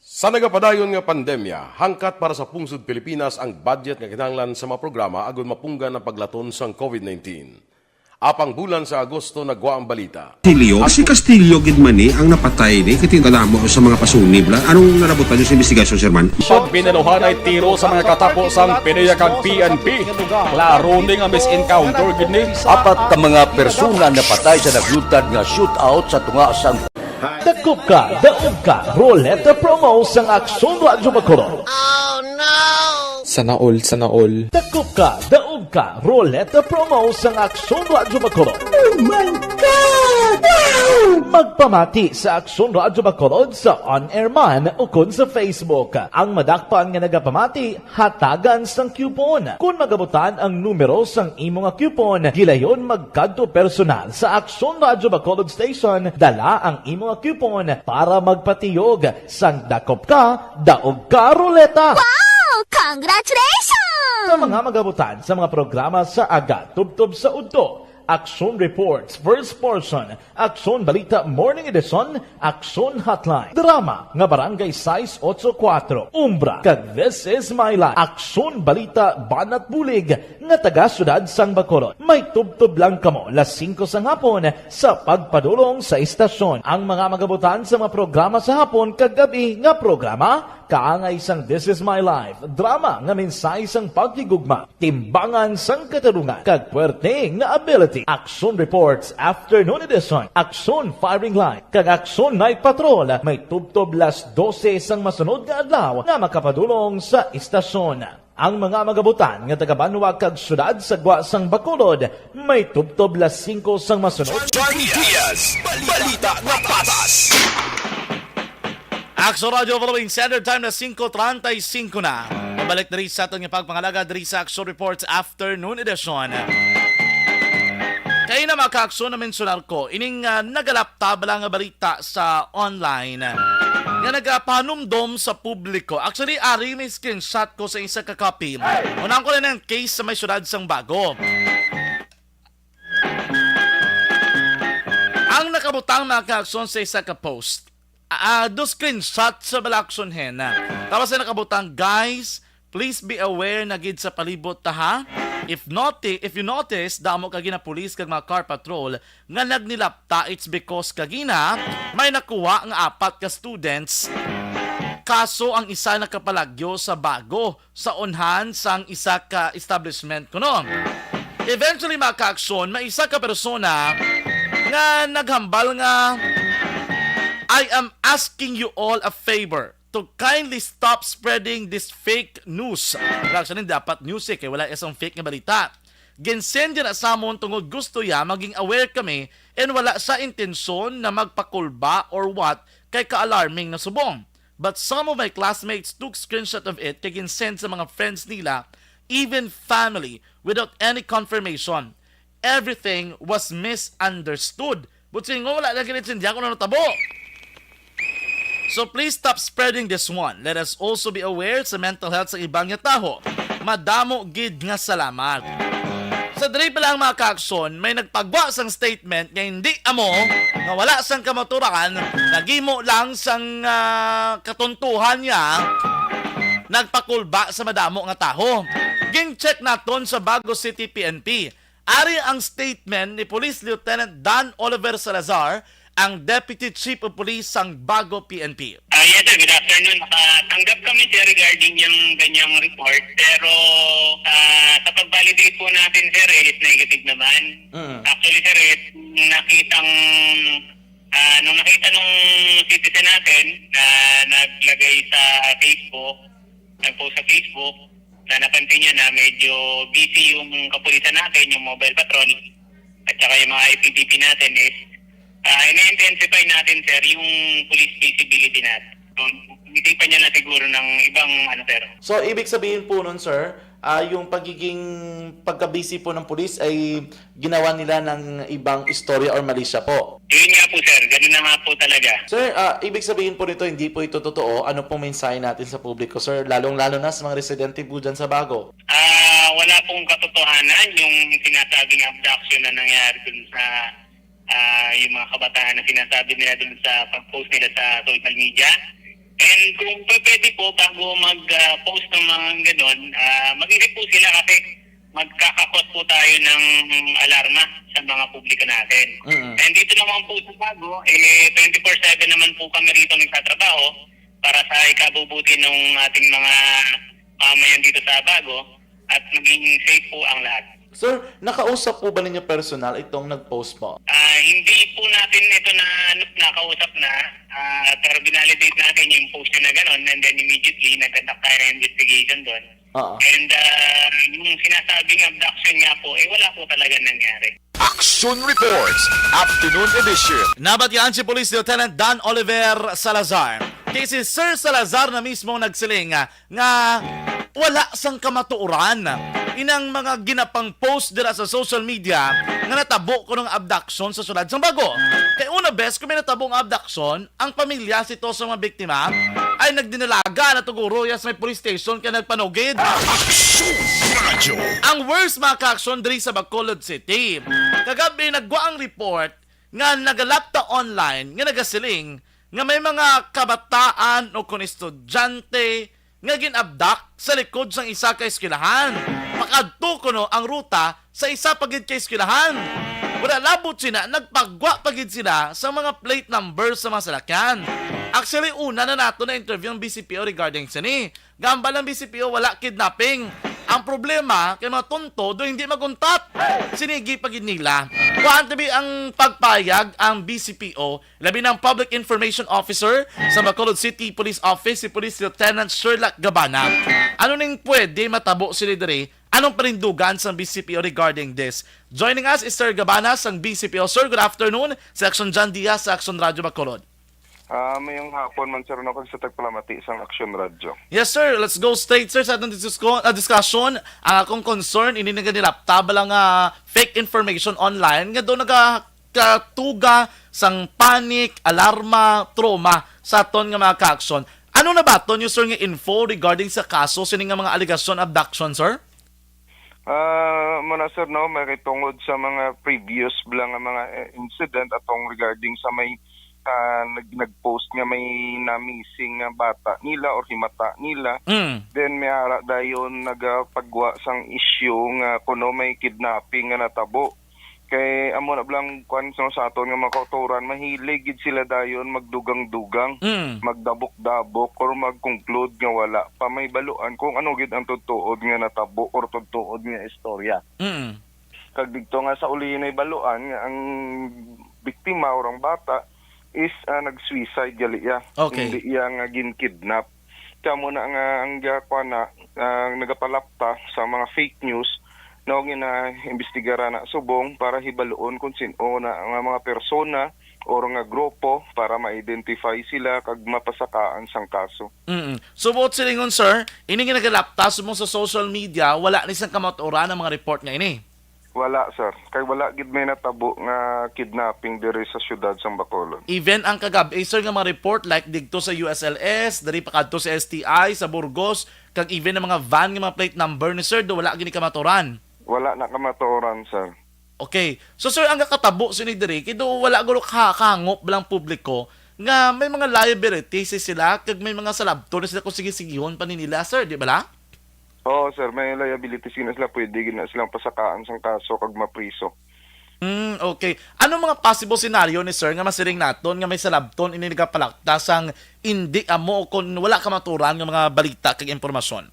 Sa nagapadayon nga pandemya, hangkat para sa pungsod Pilipinas ang budget nga kinahanglan sa mga programa agud mapunggan ang paglaton sang COVID nineteen. Apang bulan sa Agosto nagwa ang balita. Castillo? Si Castillo gid man ni ang napatay ni, kay tingala mo sa mga pasunib la. Anong nalabutan niyo sa investigasyon, sir man? Pagpinaluhan ay tiro sa mga katapo sang PDEA kag P N P. Klaro ni nga misencounter gid ni. Apat ka mga persona napatay sa naglutad nga shootout sa tunga sang Dakop ka, daog ka, Roleta Promo sang Aksyon Radyo Bacolod. Sana all, sana all. Dakop ka, daog ka, Roleta Promo sang Aksyon Radyo Bacolod. Oh my God! Wow! Magpamati sa Aksyon Radyo Bacolod sa on-air man ukon sa Facebook. Ang madakpan nga nagapamati, hatagan sang coupon. Kon magabutan ang numero sang imo nga coupon, gilayon magkadto personal sa Aksyon Radyo Bacolod Station, dala ang imo nga coupon para magpatiyog sang Dakop Ka, Daog Ka Roleta. Wow! Congratulations! Sa mga magabutan sa mga programa sa aga, tubtob sa udto, Aksyon Reports, First Portion, Aksyon Balita Morning Edition, Aksyon Hotline, drama nga Barangay sais ocho kuatro, Umbra, kag This Is My Life, Aksyon Balita Banat Bulig nga taga Siyudad sang Bacolod. May tubtob lang kamo las singko sang hapon sa pagpadulong sa istasyon. Ang mga magabutan sa mga programa sa hapon kag gab-i nga programa, kaangay sang This Is My Life, drama nga mensahe sang paghigugma, timbangan sang katarungan, kag puwerte nga ability. Aksyon Reports Afternoon Edition, Aksyon Firing Line, kag Aksyon Night Patrol may tubtob las dose sang masunod nga adlaw nga makapadulong sa istasyon. Ang mga magabutan nga taga-banwa kag siyudad sa gwa sang Bacolod may tubtob las singko sang masunod. Johnny Diaz, balita nga patas. Aksyon Radyo following Standard Time na singko treinta y cinco na. Pabalik diri sa aton nga pagpangalaga diri sa Aksyon Reports Afternoon Edition. Kay na, mga ka-aksyon, na-mensionar ko ining, ah, nagalapta bala nga balita sa online nga nagapahanumdom sa publiko. Actually, ari may screenshot ko sa isa ka copy. Unang ko na ang case sa may siyudad sang Bago. Ang nakabutang, mga ka-aksyon, sa isa ka post. Ah, ah, do screenshot sa bala, aksyon hen. Tapos ang nakabutang, "Guys, please be aware na gid sa palibot ta, ha? If noti-, if you notice, damo ka ginapulis kag mga car patrol nga nagnilapta, it's because kagina may nakuha nga apat ka students. Kaso ang isa nakapalagyo sa Bago sa unhan sang isa ka establishment kuno." Eventually, mga ka-aksyon, may isa ka persona nga naghambal nga, "I am asking you all a favor to kindly stop spreading this fake news." Wala siya ning dapat news eh, kay wala isang fake nga balita. Ginsend niya na samon tungod gusto niya maging aware kami and wala sa intensyon na magpakulba or what kay ka-alarming na subong. But some of my classmates took screenshot of it kay ginsend sa mga friends nila, even family, without any confirmation. Everything was misunderstood. Butsing mo, wala na gid naintindihan kung ano tabo. So please stop spreading this one. Let us also be aware sa mental health sa iban nga tawo. Madamo gid nga salamat. Sa diri pa lang, mga ka-aksyon, may nagpagwa sang statement nga hindi amo, nga wala sang kamaturan, naghimo lang sang, ah, katuntuhan niya, nagpakulba sa madamo nga tawo. Ging-check naton sa Bago City P N P. Ari ang statement ni Police Lieutenant Dan Oliver Salazar, ang Deputy Chief of Police sang Bago P N P. Ah, yes, sir. Good afternoon. Ah, tanggap kami, sir, regarding yung ganyang report. Pero, ah, sa pag-validate po natin, sir, is negative naman. Mm. Actually, sir, is nakitang, ah, nung nakita nung citizen natin na naglagay sa Facebook, nag-post sa Facebook, na napansin niya na medyo busy yung kapulisan natin, yung mobile patrol, at saka yung mga I P P P natin is, ah, ina-intensify natin, sir, yung police visibility natin. So, isipan niya na siguro ng ibang, ano, sir. So, ibig sabihin po nun, sir, ah, yung pagiging pagka-busy po ng pulis ay ginawa nila ng ibang istorya or malisya po? Yun nga po, sir. Ganun na nga po talaga. Sir, ah, ibig sabihin po nito, hindi po ito totoo. Ano pong mensahe natin sa publiko, sir? Lalong-lalo na sa mga residente po dyan sa Bago. Ah, wala pong katotohanan yung sinasabing abduction na nangyari dun sa, ah, yung mga kabataan na sinasabi nila dun sa pag-post nila sa social media. And kung pe-, pwede po, bago mag, ah, post ng mga ganun, ah, mag-isip po sila kasi magkakakos po tayo ng alarma sa mga publiko natin. Mm. And dito naman po sa Bago, eh, twenty-four seven naman po kami rito nagtatrabaho para sa ikabubuti ng ating mga mamayan dito sa Bago at maging safe po ang lahat. Sir, nakausap po ba ninyo personal itong nag-post po? Ah, hindi po natin ito na nakausap na, ah, pero binalidate natin yung post niya na ganun, and then immediately nagkandak tayo ng investigation doon. Oo. And, ah, yung sinasabing abduction nga po, eh, wala po talaga nangyari. Action Reports, Afternoon Edition. Nabatian si Police Lieutenant Dan Oliver Salazar. Kay si Sir Salazar na mismo nagsiling, ah, nga wala sang kamatuoran inang mga ginapang post dira sa social media nga natabo kuno nga abduction sa siyudad sang Bago. Kay una bes kung may natabo nga abduction, ang pamilya sito sa mga biktima ay nagdinalaga na tuguro ya sa may police station kay nagpanugid. Action Radio. Ang worst, mga ka-action, diri sa Bacolod City. Kagabi nagwa ang report nga nagalapta online nga nagasiling nga may mga kabataan o kon estudyante nga gin-abduct sa likod sang isa ka eskwelahan. Pakadto kuno ang ruta sa isa pa gid ka eskwelahan. Wala labot sina, nagpagwa pa gid sila sa mga plate number sa mga salakyan. Actually, una na nato na interview ang B C P O regarding sini. Gambal ang B C P O, wala kidnapping. Ang problema kay mga tonto do hindi maguntat. Sinigi pa gid nila. Kuhaan tabi ang pagpayag ang B C P O, labi ng Public Information Officer sa Bacolod City Police Office, si Police Lieutenant Sherlock Gabana. Ano ning pwede matabo sila diri? Anong panindugan sang B C P O regarding this? Joining us is Sir Gabana sang B C P O. Sir, good afternoon. Sa Action John Diaz, sa Action Radio Bacolod. Ah, mayong hapon man, sir, no, kag sa tagpalamati sang Action Radio. Yes, sir. Let's go straight, sir, sa atong discusko-, ah, discussion. Ang akong concern, ini nga nilapta bala nga fake information online nga do nagakatuga sang panic, alarma, trauma sa aton nga mga ka-action. Ano na ba to, sir, nga info regarding sa kaso sini nga mga alegasyon abduction, sir? Ah, muna, sir, no, may tungod sa mga previous bala nga mga, eh, incident atong regarding sa may, ah, nag-, nag-post nga may na-missing nga bata nila or himata nila. Mm. Then may ara dayon nagapagwa sang issue nga kuno may kidnapping nga natabo. Kay amo na bala ang kwan, no, sa aton nga mga kautoran, mahilig gid sila dayon magdugang-dugang, Mm. magdabok-dabok, or mag-conclude nga wala pa may baluan kung ano gid ang totoo nga natabo or totoo nga istorya. Mm. Kag dito nga sa uli nahibaluan nga ang biktima or ang bata is, ah, nag-suicide gali iya. Okay. Hindi iya nga gin-kidnap. Kamo na nga ang gakwa na, ah, nagapalapta sa mga fake news, no, nga na-imbestigaran na subong para hibaluon kung sin-o na nga mga persona or nga grupo para ma-identify sila kag mapasakaan sang kaso. Mm. So, buot silingon, sir, ini nga nagalapta subong sa social media, wala ni sang kamatuoran ang mga report nga ini? Wala, sir. Kay wala gid may natabo nga kidnapping diri sa siyudad sang Bacolod. Even ang kagab-i, sir, nga mga report like digto sa U S L S, diri pa kadto sa S T I, sa Burgos, kag even ang mga van nga mga plate number ni sir, do wala gid ni kamatuoran. Wala na kamatuoran, sir. Okay. So, sir, ang kakatabo sini diri, kay do wala gulo ka kahangop lang publiko nga may mga liability si sila kag may mga salabton na sila kung sige-sigihon pa ni nila, sir, di bala? Oo, sir, may liabilities gid na sila, pwede gid na silang pasakaan sang kaso kag mapriso. Mm, okay. Ano mga possible scenario ni sir nga masiling naton nga may salabton ini nagapalakta sang indi amo o kon wala kamaturan nga mga balita kag impormasyon?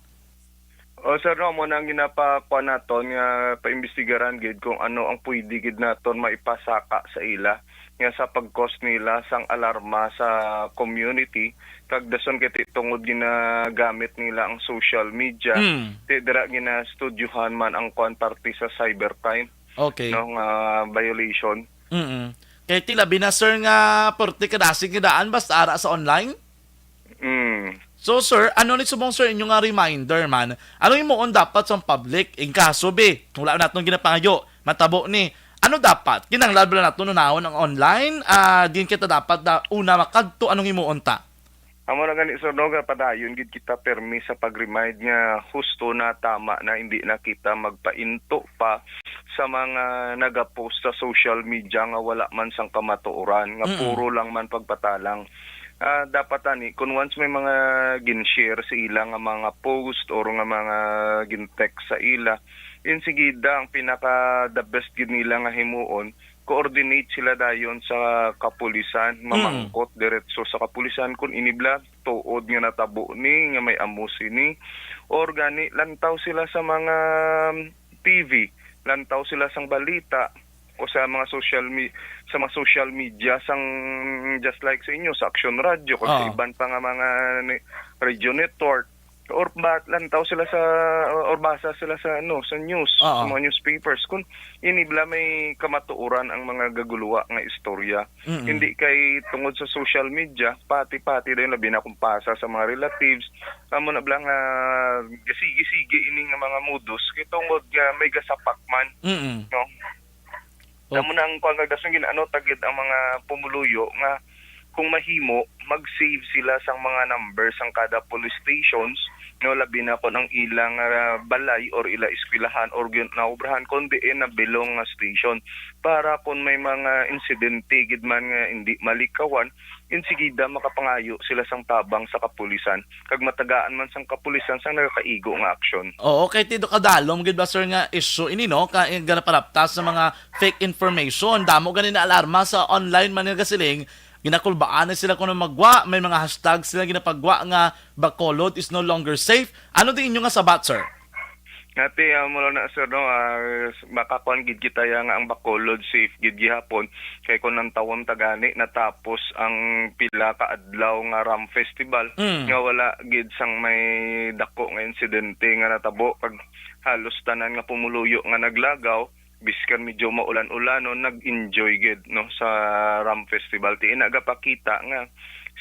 O, sir, no, amo na ang ginapakuan naton nga paimbestigaran gid kung ano ang pwede gid naton maipasaka sa ila nga sa pag-cause nila sang alarma sa community, kag dason kay ti-, tungod ginagamit nila ang social media, Mm. ti dira ginastudyohan man ang kuan parte sa cybercrime, Okay. no, nga violation. Mm-mm. Kay ti labi na, sir, nga porte kadasig nga daan basta ara sa online? Mm. So, sir, ano ni subong, sir, inyo nga reminder man? Ano himuon dapat sang public? In kaso, be, wala naton ginapangayo, matabo ni. Ano dapat? Kinahanglan ba naton unahon ang online? Ah, din kita dapat da, una makadto, anong himuon ta? Amo na gani, sir, no, nga padayon gid kita permi sa pag-remind nga husto na, tama na, hindi na kita magpainto pa sa mga nagapost sa social media nga wala man sang kamatuoran, nga Mm. puro lang man pagpatalang. Ah, dapat ani, kung once may mga gin-share sa ila nga mga post or nga mga gin-text sa ila, Insigida, ang pinaka the best gid nila nga himuon, coordinate sila dayon sa kapulisan, Mm. mamangkot diretso sa kapulisan kung ini bala tuod nga natabo ni, nga may amo sini, or gani lantaw sila sa mga T V, lantaw sila sang balita o sa mga social me-, sa mga social media sang just like sa inyo, sa Action Radio, kag sa Ah. iban pa nga mga ni-, radio network, or ba, lantaw sila sa, or basa sila sa, ano, sa news, Oo. sa mga newspapers, kung ini bala may kamatuoran ang mga gaguluwa nga istorya. Mm-mm. Hindi kay tungod sa social media, pati-pati dayon, labi na kung pasa sa mga relatives, amo na bala nga gasigi-sige ini nga mga modus, kay tungod nga may gasapak man, Mm-mm. no? Amo na ang kuwan, kag dason gin-ano ta gid ang mga pumuluyo nga kung mahimo, mag-save sila sang mga number sang kada police stations, no, labi na kung ang ilang, ah, balay or ila eskwelahan or gin-, naobrahan, kung diin nabilong nga station, para kung may mga insidente gid man nga hindi malikawan, insigida makapangayo sila sang tabang sa kapulisan, kag matagaan man sang kapulisan sang nagakaigo nga aksyon. Oo, kay tido kadalom gid ba, sir, nga issue ini, no? Kay ganaparaptas sa mga fake information. Damo gani na alarma sa online man nga gasiling, ginakulbaan na sila kung ano magwa, may mga hashtag sila ginapagwa nga Bacolod is no longer safe. Ano di inyo nga sabat, sir? Ngati, ah, mo lang na, sir, no, ah, makakuan gid kita ya nga ang Bacolod safe gid gihapon, kay kung ang tawon ta gani natapos ang pila ka adlaw nga Ram Festival, Mm. nga wala gid sang may dako nga insidente nga natabo, kag halos tanan nga pumuluyo nga naglagaw, biskan medyo maulan-ulanon, nag-enjoy gid, no, sa Ram Festival. Ti ina gapakita nga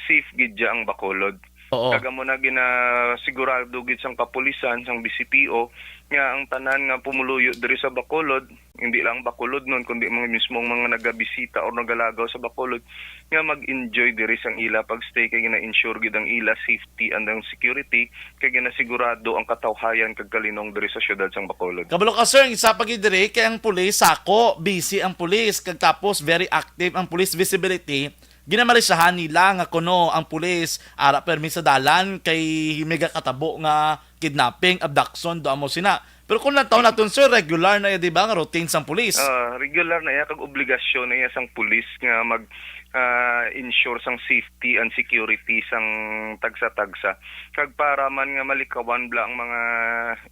safe gid dya ang Bacolod. Oo. Kag amo na ginasigurado gid sang kapulisan, sang B C P O, nga ang tanan nga pumuluyo diri sa Bacolod, hindi lang Bacolodnon, kundi mga mismong mga nagabisita or nagalagaw sa Bacolod, nga mag-enjoy diri sang ila pag-stay, kay gina-ensure gid ang ila safety and ang security, kay ginasigurado ang katawhayan kag kalinong diri sa siyudad sang Bacolod. Kabalo ka, sir, ang isa pa gid diri kay ang pulis, sako, busy ang pulis, kag tapos very active ang police visibility. Ginamalisyahan nila nga kuno ang pulis ara permi sa dalan kay may gakatabo nga kidnapping, abduction, do amo sina. Pero kung lantaw naton, sir, regular na iya, di ba, nga routine sang pulis? Ah, regular na iya kag obligasyon na iya sang pulis nga mag, ah, ensure sang safety and security sang tagsa-tagsa. Kag para man nga malikawan bala ang mga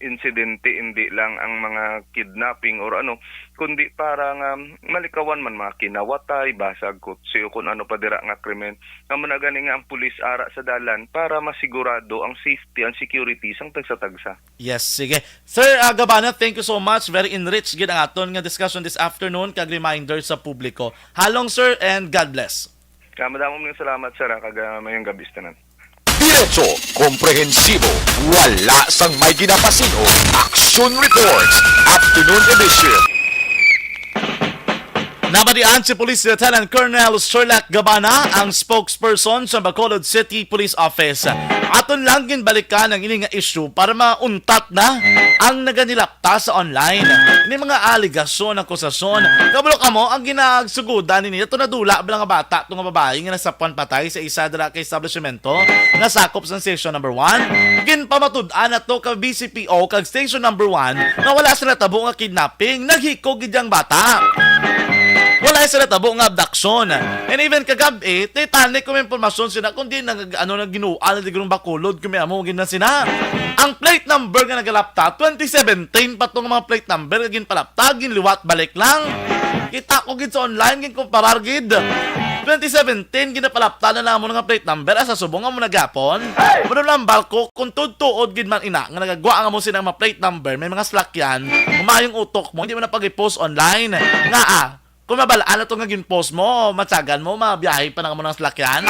insidente, hindi lang ang mga kidnapping or ano, kundi para nga malikawan man mga kinawatay, basag, kutsi, o kung ano pa dira nga krimen. Amo na gani nga ang pulis ara sa dalan para masigurado ang safety and security sang tagsa-tagsa. Yes, sige. Sir, ah, Gabana, thank you so much. Very enriched gid ang aton nga discussion this afternoon, kag reminder sa publiko. Halong, sir, and God bless. Kaya madamo mong salamat, sir, ah, kag, ah, mayong gabi sa tanan. Diretso, komprehensibo, wala sang may ginapasin-o. Action Reports, Afternoon Edition. Nabatian si Police Lieutenant Colonel Sherlock Gabana, ang spokesperson sa Bacolod City Police Office. Aton lang ginbalikan ang ini nga issue para mauntat na ang naganilapta sa online. Ini mga alegasyon, akusasyon, kabalo kamo ang ginagsugodan nini. Ato nadula bala nga bata, to nga babayi nga nasapwan patay sa isa dira ka establishmento nga sakop sang Station Number One. Ginpamatud-an nato ka B C P O kag Station Number One nga wala sa natabo nga kidnapping, naghikog gid ang bata. Wala sa natabo nga abduction. And even kagab-i, titani ko may impormasyon sina kung di nag-, ano, nagginuan na di gurong Bacolod kung may amo gid na sina. Ang plate number nga nagalapta, twenty seventeen pa tong mga plate number nga ginpalapta, ginliwat balik lang. Kita ko gid sa online, ginkumparar gid. Twenty seventeen, ginapalapta na lang mo nga plate number, asa subong nga mo na gyapon. Mano lang barko, kung tuod-tuod gid man ina, nga nagagwa nga mo sina mga plate number, may mga salakyan, mamayong utok mo, hindi mo na pag-i-post online. Nga ah, kung mabalaan na to nga gin-post mo, matyagan mo, mabiyahe pa na mo ng salakyan.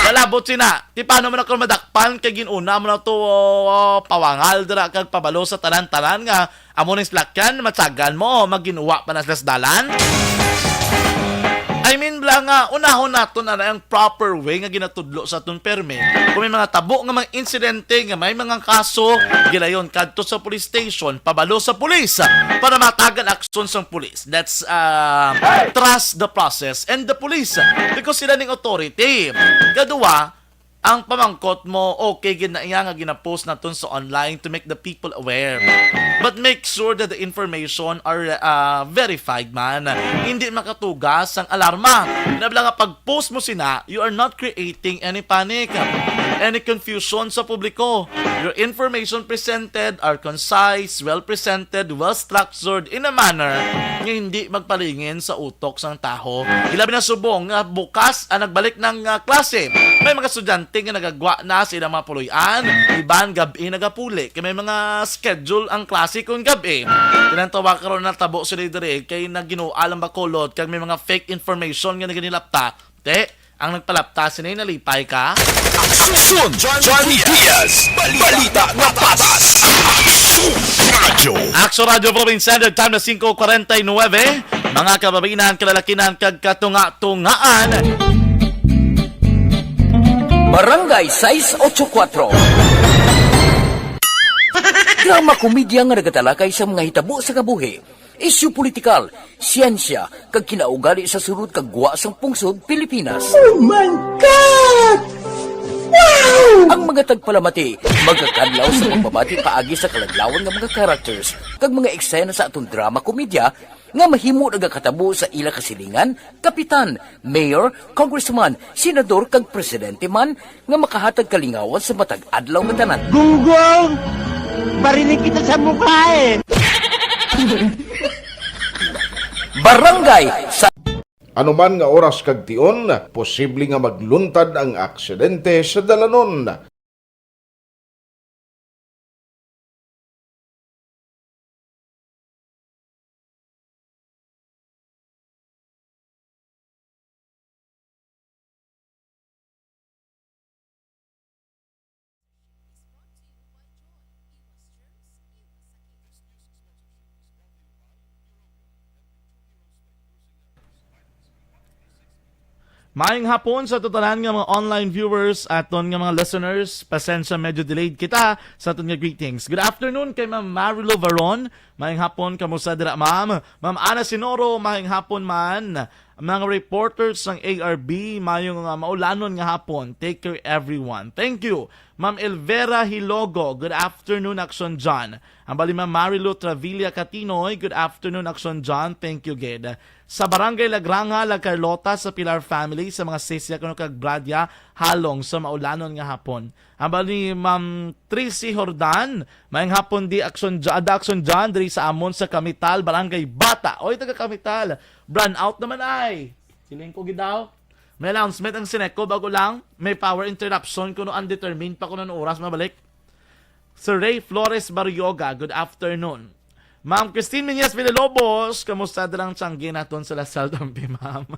Kalabot sina, ti paano mo na kung madakpan, kay ginuna mo na to, oh, pawangal dira, kag pabalo sa tanan-tanan nga, amo ning salakyan, matyagan mo, maginuwa pa na sila sa dalan? I mean, bala nga, unahon naton na ang proper way nga ginatudlo sa aton permit. Kung may mga tabo nga mga insidente, nga may mga kaso, gilayon kadto sa police station, pabalo sa pulis para matagan aksyon sang pulis. Let's, uh, trust the process and the police because sila ning authority. Kadua, Ang pamangkot mo, okay gid na iya nga ginapost naton sa online to make the people aware. But make sure that the information are, uh, verified man. Hindi makatugas ang alarma. Hinabla nga pag-post mo sina, you are not creating any panic, any confusion sa publiko. Your information presented are concise, well presented, well structured in a manner nga hindi magpalingin sa utok sang taho. Ilabi na subong nga bukas ang nagbalik ng, ah, klase. May mga estudyante nga nagagwa na sa ilang mga puloy-an, iban gab-i nagapuli kay may mga schedule ang klase kon gab-i. Tinantawa karon natabo sila diri kay naginual ang bakulod kag may mga fake information nga naginilapta. Te, ang nagpalapta sini nalipay ka? Aksyon! Johnny Diaz! Balita nga patas! Aksyon! Radyo! Aksyon Radyo Provincial, time na singko kwarenta y nuebe. Mga kababayan, kalalakinan, kag katunga-tungaan. Barangay sais ocho kuatro. Drama komedya nga nagatalakay sa mga hitabo sa kabuhi, isyu politikal, siyensya, kag kinaugali sa sulod kag gwa sang pungsod Pilipinas. Oh my God! Wow! Ang mga tagpalamati magakadlaw sa pagbabati paagi sa kaladlawan nga mga characters kag mga eksena sa aton drama komedya nga mahimo nagakatabo sa ila kasilingan, kapitan, mayor, congressman, senador, kag presidente man nga makahatag kalingawan sa matag adlaw nga tanan. Gunggong! Barinig kita sa mukha eh! Barangay sa Anuman nga oras kag tion, posible nga magluntad ang aksidente sa dalanon. Maayong hapon sa tanan nga mga online viewers, aton nga mga listeners. Pasensya, medyo delayed kita sa aton nga greetings. Good afternoon kay Ma'am Marilo Varon. Maayong hapon, kamusta dira, ma'am? Ma'am Ana Sinoro, maayong hapon man. Mga reporters sang A R B, maayong, uh, maulanon nga hapon. Take care, everyone. Thank you. Ma'am Elvera Hilogo, good afternoon, Action John. Ang bali, Ma'am Marilu Travilla Catinoy, good afternoon, Action John. Thank you, gid. Sa Barangay Lagranga, La Carlota, sa Pilar family, sa mga sisya kuno kag bradya, halong sa maulanon nga hapon. Ang bali, Ma'am Tracy Jordan, maayong hapon di, Action Jo-, ada, Action John, diri sa amon sa Kamital, Barangay Bata. Oy, taga Kamital, brownout naman ay. Siling ko gid daw. May announcement ang Sineco, bago lang. May power interruption, kuno undetermined pa kuno ang oras mabalik. Sir Ray Flores Barrioga, good afternoon. Ma'am Christine Meñez Villalobos, kamusta dalang tiyangge naton sa Lasal Tampi, ma'am?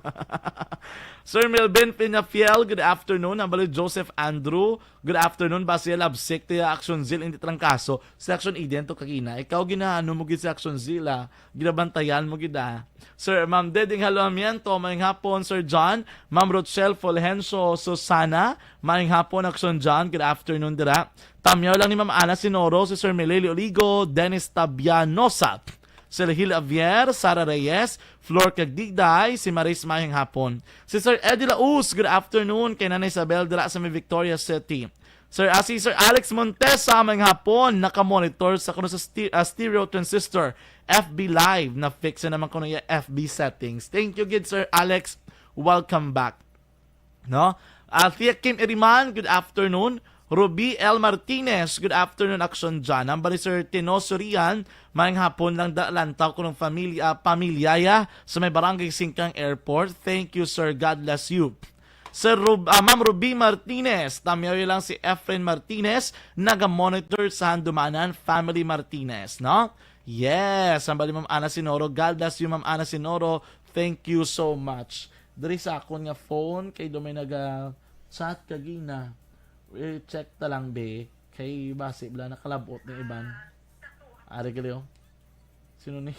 Sir Melvin Peñafiel, good afternoon. Ang bali, Joseph Andrew, good afternoon. Basi love sick, tiya Action Zil, hindi trangkaso. Si Action Eden to kagina. Ikaw, ginaano mo gid si Action Zil, ah. Ginabantayan mo gid, ah. Sir, Ma'am Deding Haluamiento, maayong hapon, Sir John. Ma'am Rochelle Fulgencio Susana, maayong hapon, Action John. Good afternoon, dira. Tamyaw lang ni Ma'am Ana Sinoro, si Sir Melelio Oligo, Dennis Tabianosa, Silhil Javier, Sara Reyes, Flor Kagdigday, si Maris, maayong hapon. Si Sir Eddie Laus, good afternoon, kay Nanay Isabel, dira sa may Victoria City. Sir, ah, si Sir Alex Montesa, maayong hapon, nakamonitor sa kuno sa ste-, ah, stereo transistor, F B Live, na-fix na naman kuno iya F B settings. Thank you gid, Sir Alex. Welcome back. No? Ah, Tia Kim Iriman, good afternoon. Ruby L Martinez, good afternoon, Action John. Ang bali, Sir Tino Surian, maayong hapon lang da, lantaw ko ng familia, pamilyaya sa may barangay Singkang Airport. Thank you, sir. God bless you. Sir Rub-, ah, Ma'am Ruby Martinez, tamyaw lang si Efren Martinez, naga-monitor sa Handumanan, family Martinez, no? Yes, ang bali, Ma'am Ana Sinoro. God bless you, Ma'am Ana Sinoro. Thank you so much. Diri sa akon nga phone, kay do may naga-chat kagina. I-check ta lang, be. Kay basi bala nakalabot ni Iban. Ari gali, oh. Sino ni?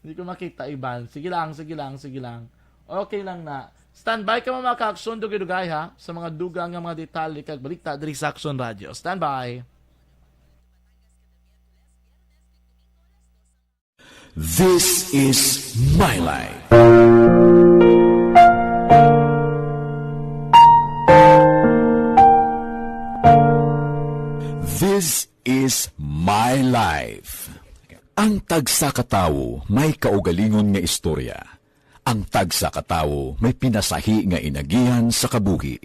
Hindi ko makita, Iban. Sige lang, sige lang, sige lang. Okay lang na. Standby ka, mga ka-aksyon, dugay-dugay, ha, sa mga dugang nga mga detalye kag balita diri sa Aksyon Radyo. Standby. This is My Life. Ang tagsa ka tawo may kaugalingon nga istorya. Ang tagsa ka tawo may pinasahi nga inagihan sa kabuhi.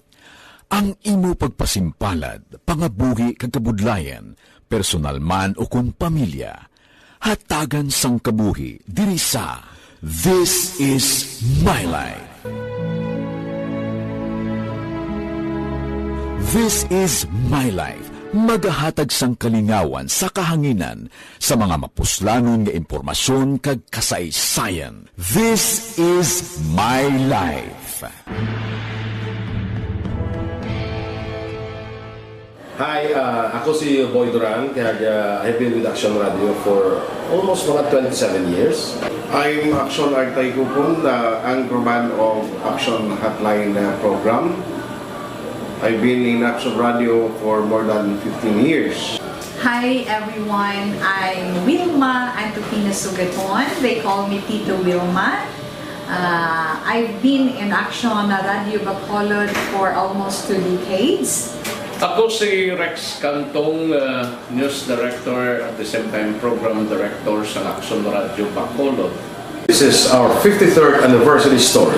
Ang imo pagpasimpalad, pangabuhi kag kabudlayan, personal man o kon pamilya, hatagan sang kabuhi diri sa This Is My Life. This Is My Life, magahatag sang kalingawan sa kahanginan sa mga mapuslanon nga impormasyon kag kasaysayan. This Is My Life. Hi, ah, ako si Boy Duran, kag, ah, I've been with Action Radio for almost mga twenty-seven years. I'm Action Artay Kupon, the anchorman of Action Hotline, uh, program. I've been in Action Radio for more than fifteen years. Hi everyone, I'm Wilma Antokina Sugaton. They call me Tito Wilma. Uh, I've been in Action Radio Bacolod for almost two decades. Ako si Rex Cantong, uh, news director at the same time program director sa Action Radio Bacolod. This is our fifty-third anniversary story.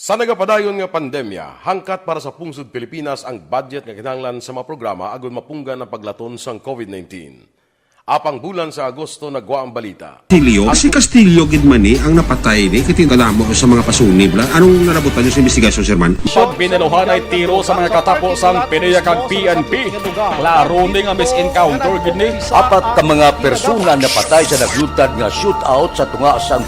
Sa nagapadayon nga pandemya, hangkat para sa pungsod Pilipinas ang budget nga kinahanglan sa mga programa agud mapunggan ang paglaton sang covid nineteen. Apang bulan sa Agosto nagwa ang balita. Castillo? Si Castillo gid man ni ang napatay ni, kay kadamo sa mga pasunib la. Anong nalabutan niyo sa investigasyon, Sir Man? Pag binaluhan ay tiro sa mga katapo sang PDEA kag P N P. Klaro ni nga mis-encounter gid ni. Apat ka mga persona napatay sa naglutad nga shootout sa tunga sang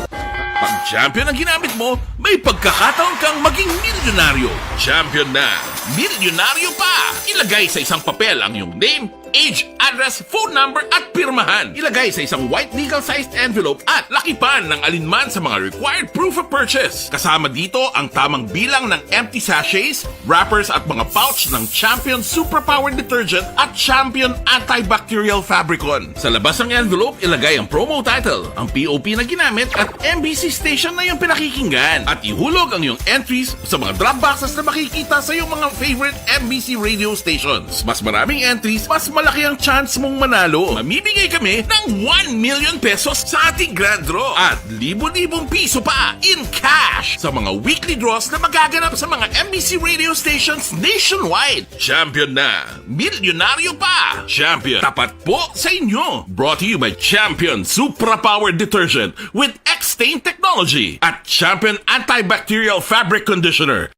Pag champion ang ginamit mo, may pagkakataon kang maging milyonaryo. Champion na, milyonaryo pa! Ilagay sa isang papel ang iyong name, age, address, phone number, at pirmahan. Ilagay sa isang white legal-sized envelope at lakipan ng alinman sa mga required proof of purchase. Kasama dito ang tamang bilang ng empty sachets, wrappers at mga pouch ng Champion Superpower Detergent at Champion Antibacterial Fabricon. Sa labas ng envelope, ilagay ang promo title, ang P O P na ginamit at M B C station na iyong pinakikinggan. At ihulog ang iyong entries sa mga drop boxes na makikita sa iyong mga favorite M B C radio stations. Mas maraming entries, mas malaki ang chance mong manalo. Mamimigay kami ng one million pesos sa ating grand draw at libo-libong piso pa in cash sa mga weekly draws na magaganap sa mga M B C radio stations nationwide. Champion na! Milyonaryo pa! Champion, tapat po sa inyo! Brought to you by Champion Supra Power Detergent with X-Stain Technology at Champion Antibacterial Fabric Conditioner.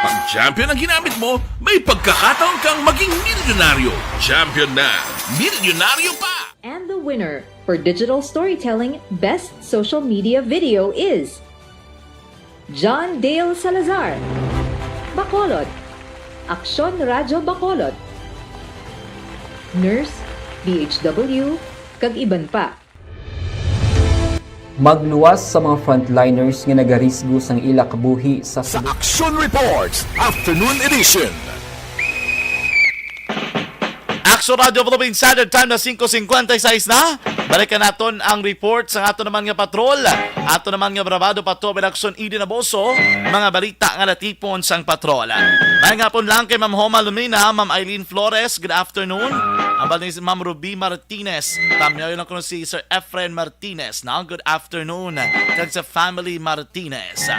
Pag Champion ang ginamit mo, may pagkakataon kang maging milyonaryo. Champion na! Milyonaryo pa! And the winner for digital storytelling best social media video is John Dale Salazar, Bacolod, Aksyon Radyo Bacolod, Nurse, D H W, kag iban pa. Magluwas sa mga frontliners nga nagarisgo sang ila kabuhi sa Sa Action Reports Afternoon Edition. Action Radio Philippines Standard Time na singko singkwenta y seis na. Balikan naton ang report sa ato naman nga patrol. Ato naman nga Brabado Patrol with Action Eden Aboso. Mga balita nga natipon sang patrol. May nga pon lang kay Ma'am Homa Lumina, Ma'am Eileen Flores, good afternoon. Ambal ni si Ma'am Ruby Martinez. Tamyayo lang kuno si Sir Efren Martinez, no? Good afternoon. Kag sa family Martinez.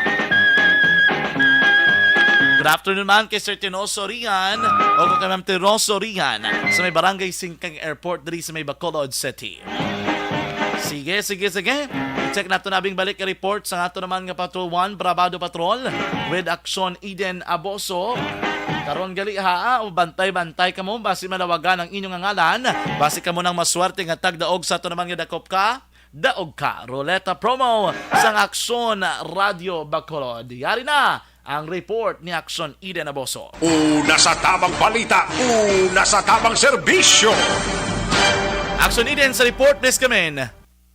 Good afternoon man kay Sir Tinoso Rian o kay Ma'am Tinoso Rian sa may Barangay Singkang Airport diri sa may Bacolod City. Sige, sige, sige. I-check nato na bing balik ang report sa ato naman nga Patrol One, Brabado Patrol, with Action Eden Aboso. Karon gali ha, bantay-bantay kamo, basi malawagan ang inyong ngalan, basi kamo nang maswerte nga tagdaog sa ato naman nga Dakop Ka, Daog Ka Ruleta promo sang Aksyon Radio Bacolod. Yari na ang report ni Aksyon Eden Aboso. Una sa tamang balita, una sa tamang serbisyo. Aksyon Eden sa report, please come in.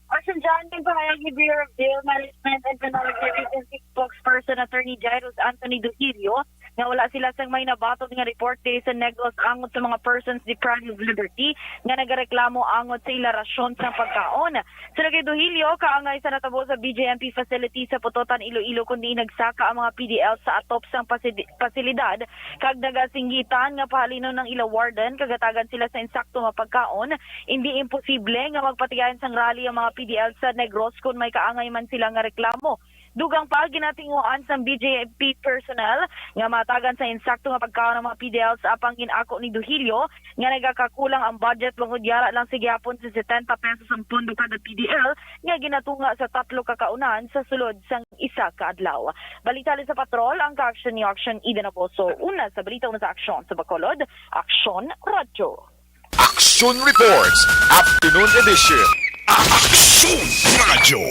Action John, nagpahayag ni Bureau of Jail Management and Criminology Agency spokesperson Attorney Jairus Anthony Duhilio nga wala sila sang may nabaton nga report diri sa Negros angot sa mga persons deprived of liberty nga nagareklamo angot sa ila rasyon sang pagkaon. Suno kay Duhilio, kaangay sa natabo sa B J M P facility sa Pototan, Iloilo, kundi nagsaka ang mga P D L sa atop sang pasidi-, pasilidad kag nagasinggitan nga pahalinon ang ila warden kag hatagan sila sa insakto nga pagkaon. Indi imposible nga magpatigayon sang rally ang mga P D L sa Negros kon may kaangay man sila nga reklamo. Dugang pa, ginatinguhaan sang B J M P personnel nga matagan sa insakto nga pagkaon ang mga P D L sa apang ginako ni Duhilio nga nagakakulang ang budget bangod yara lang sa gihapon sa setenta pesos ang pondo kada P D L nga ginatunga sa tatlo ka kaunan sa sulod sang isa ka adlaw. Balita sa Patrol, ang ka-aksyon ni Aksyon Eden Aboso. Una sa balita, una sa aksyon sa Bacolod, Aksyon Radyo. Aksyon Reports, Afternoon Edition. Aksyon Radyo.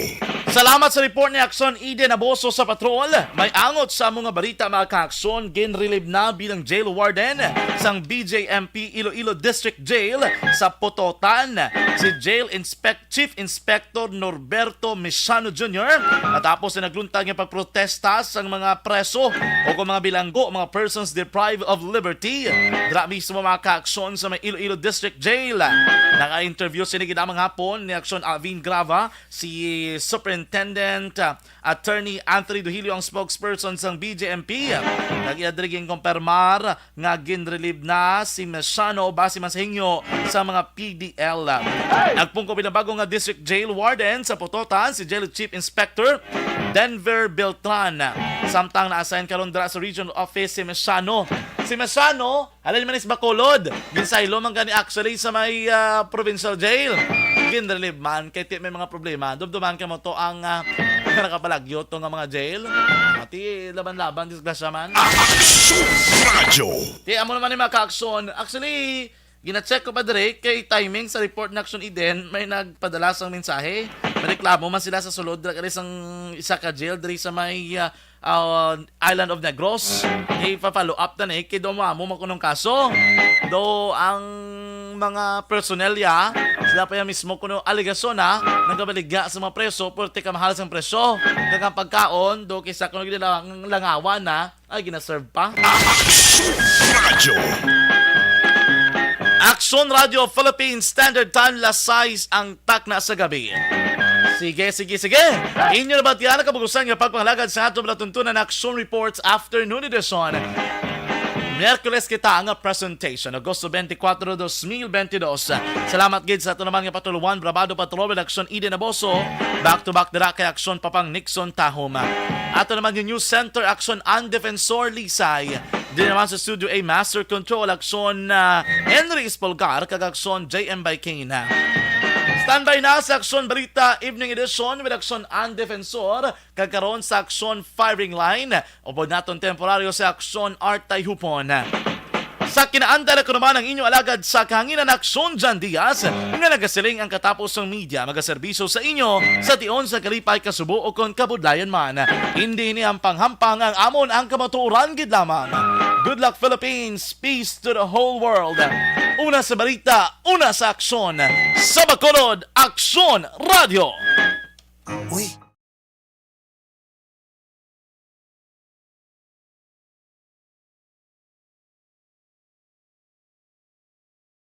Salamat sa report ni Aksyon Eden Aboso sa Patrol. May angot sa mga balita, mga kaaksyon. Ginrelieve na bilang jail warden sang B J M P Iloilo District Jail sa Pototan si Jail Inspect Chief Inspector Norberto Mesiano Junior matapos na nagluntag nga pagprotesta sang mga preso o kung mga bilanggo, mga persons deprived of liberty, dira mismo, mga kaaksyon, sa may Iloilo District Jail. Naka-interview sini ginamang hapon ni Aksyon Alvin Grava, si Superintendent, ah, Attorney Anthony Duhilio, ang spokesperson sang B J M P. Nag-iya diri ginkumpirmar nga ginrelieve na si Mesiano base man sa hingyo sa mga P D L. Nagpungko binabago nga District Jail Warden sa Pototan si Jail Chief Inspector Denver Beltran. Samtang na-assign karon dira sa Regional Office si Mesiano. Si Mesiano, halin man is Bacolod. Ginsaylo man gani actually sa may, ah, provincial jail. Ginrelieve man kay ti may mga problema. Dumduman ka mo to ang, ah, nakapalagyo to nga mga jail. Mati laban-laban, disgrasya man. Aksyon Radyo. Ti amo naman ni mga kaaksyon. Actually, gina-check ko pa dire kay timing sa report na Aksyon Eden, may nagpadala sang mensahe. May reklamo man sila sa sulod dira kay sang isa ka jail diri sa may, ah, ah, Island of Negros. Ipa-follow up na ni kay do mo amo makunong kaso. Do ang mga personnel ya, sila pa ya mismo kuno alegasyon na nagabaligya sa mga preso, pwerte ka mahal sang presyo. Kag ang pagkaon, do kisa kuno ginalangawan na, ay, ginaserve pa. Aksyon Radyo. Aksyon Radyo Philippines, Standard Time, las sais ang takna sa gabi. Sige, sige, sige. Inyo na ba tiyan ang kabugusan nga pagpangalagad sa ato palatuntunan na Aksyon Reports Afternoon Edition? Miyerkules kita nga presentation, Agosto twenty-four, dos mil twenty-two. Salamat gid sa ato naman nga patulwan, Brabado Patrol, Aksyon Eden Aboso, back to back dira kay Aksyon Papang Nixon Tahom. Ato naman yung News Center, Aksyon An Defensor Lisay. Din naman sa Studio A, Master Control, Aksyon, ah, Henry Espolgar, kag Aksyon J M Baykina. Standby na sa Aksyon Balita Evening Edition with Aksyon An Defensor, kag karon sa Aksyon Firing Line, upod naton temporaryo sa Aksyon Art Tayhupon. Sa kinaanday ko naman ang inyo alagad sa kahanginan, Aksyon Jan Diaz, nga nagasiling ang katapos sang media magaserbisyo sa inyo sa tion sa kalipay, kasubo, o kon kabudlayan man. Indi ini ang panghampang, ang amon ang kamatuoran gid lamang. Good luck, Philippines. Peace to the whole world. Una sa balita, una sa aksyon. Sa Bacolod, Aksyon Radyo. Uy,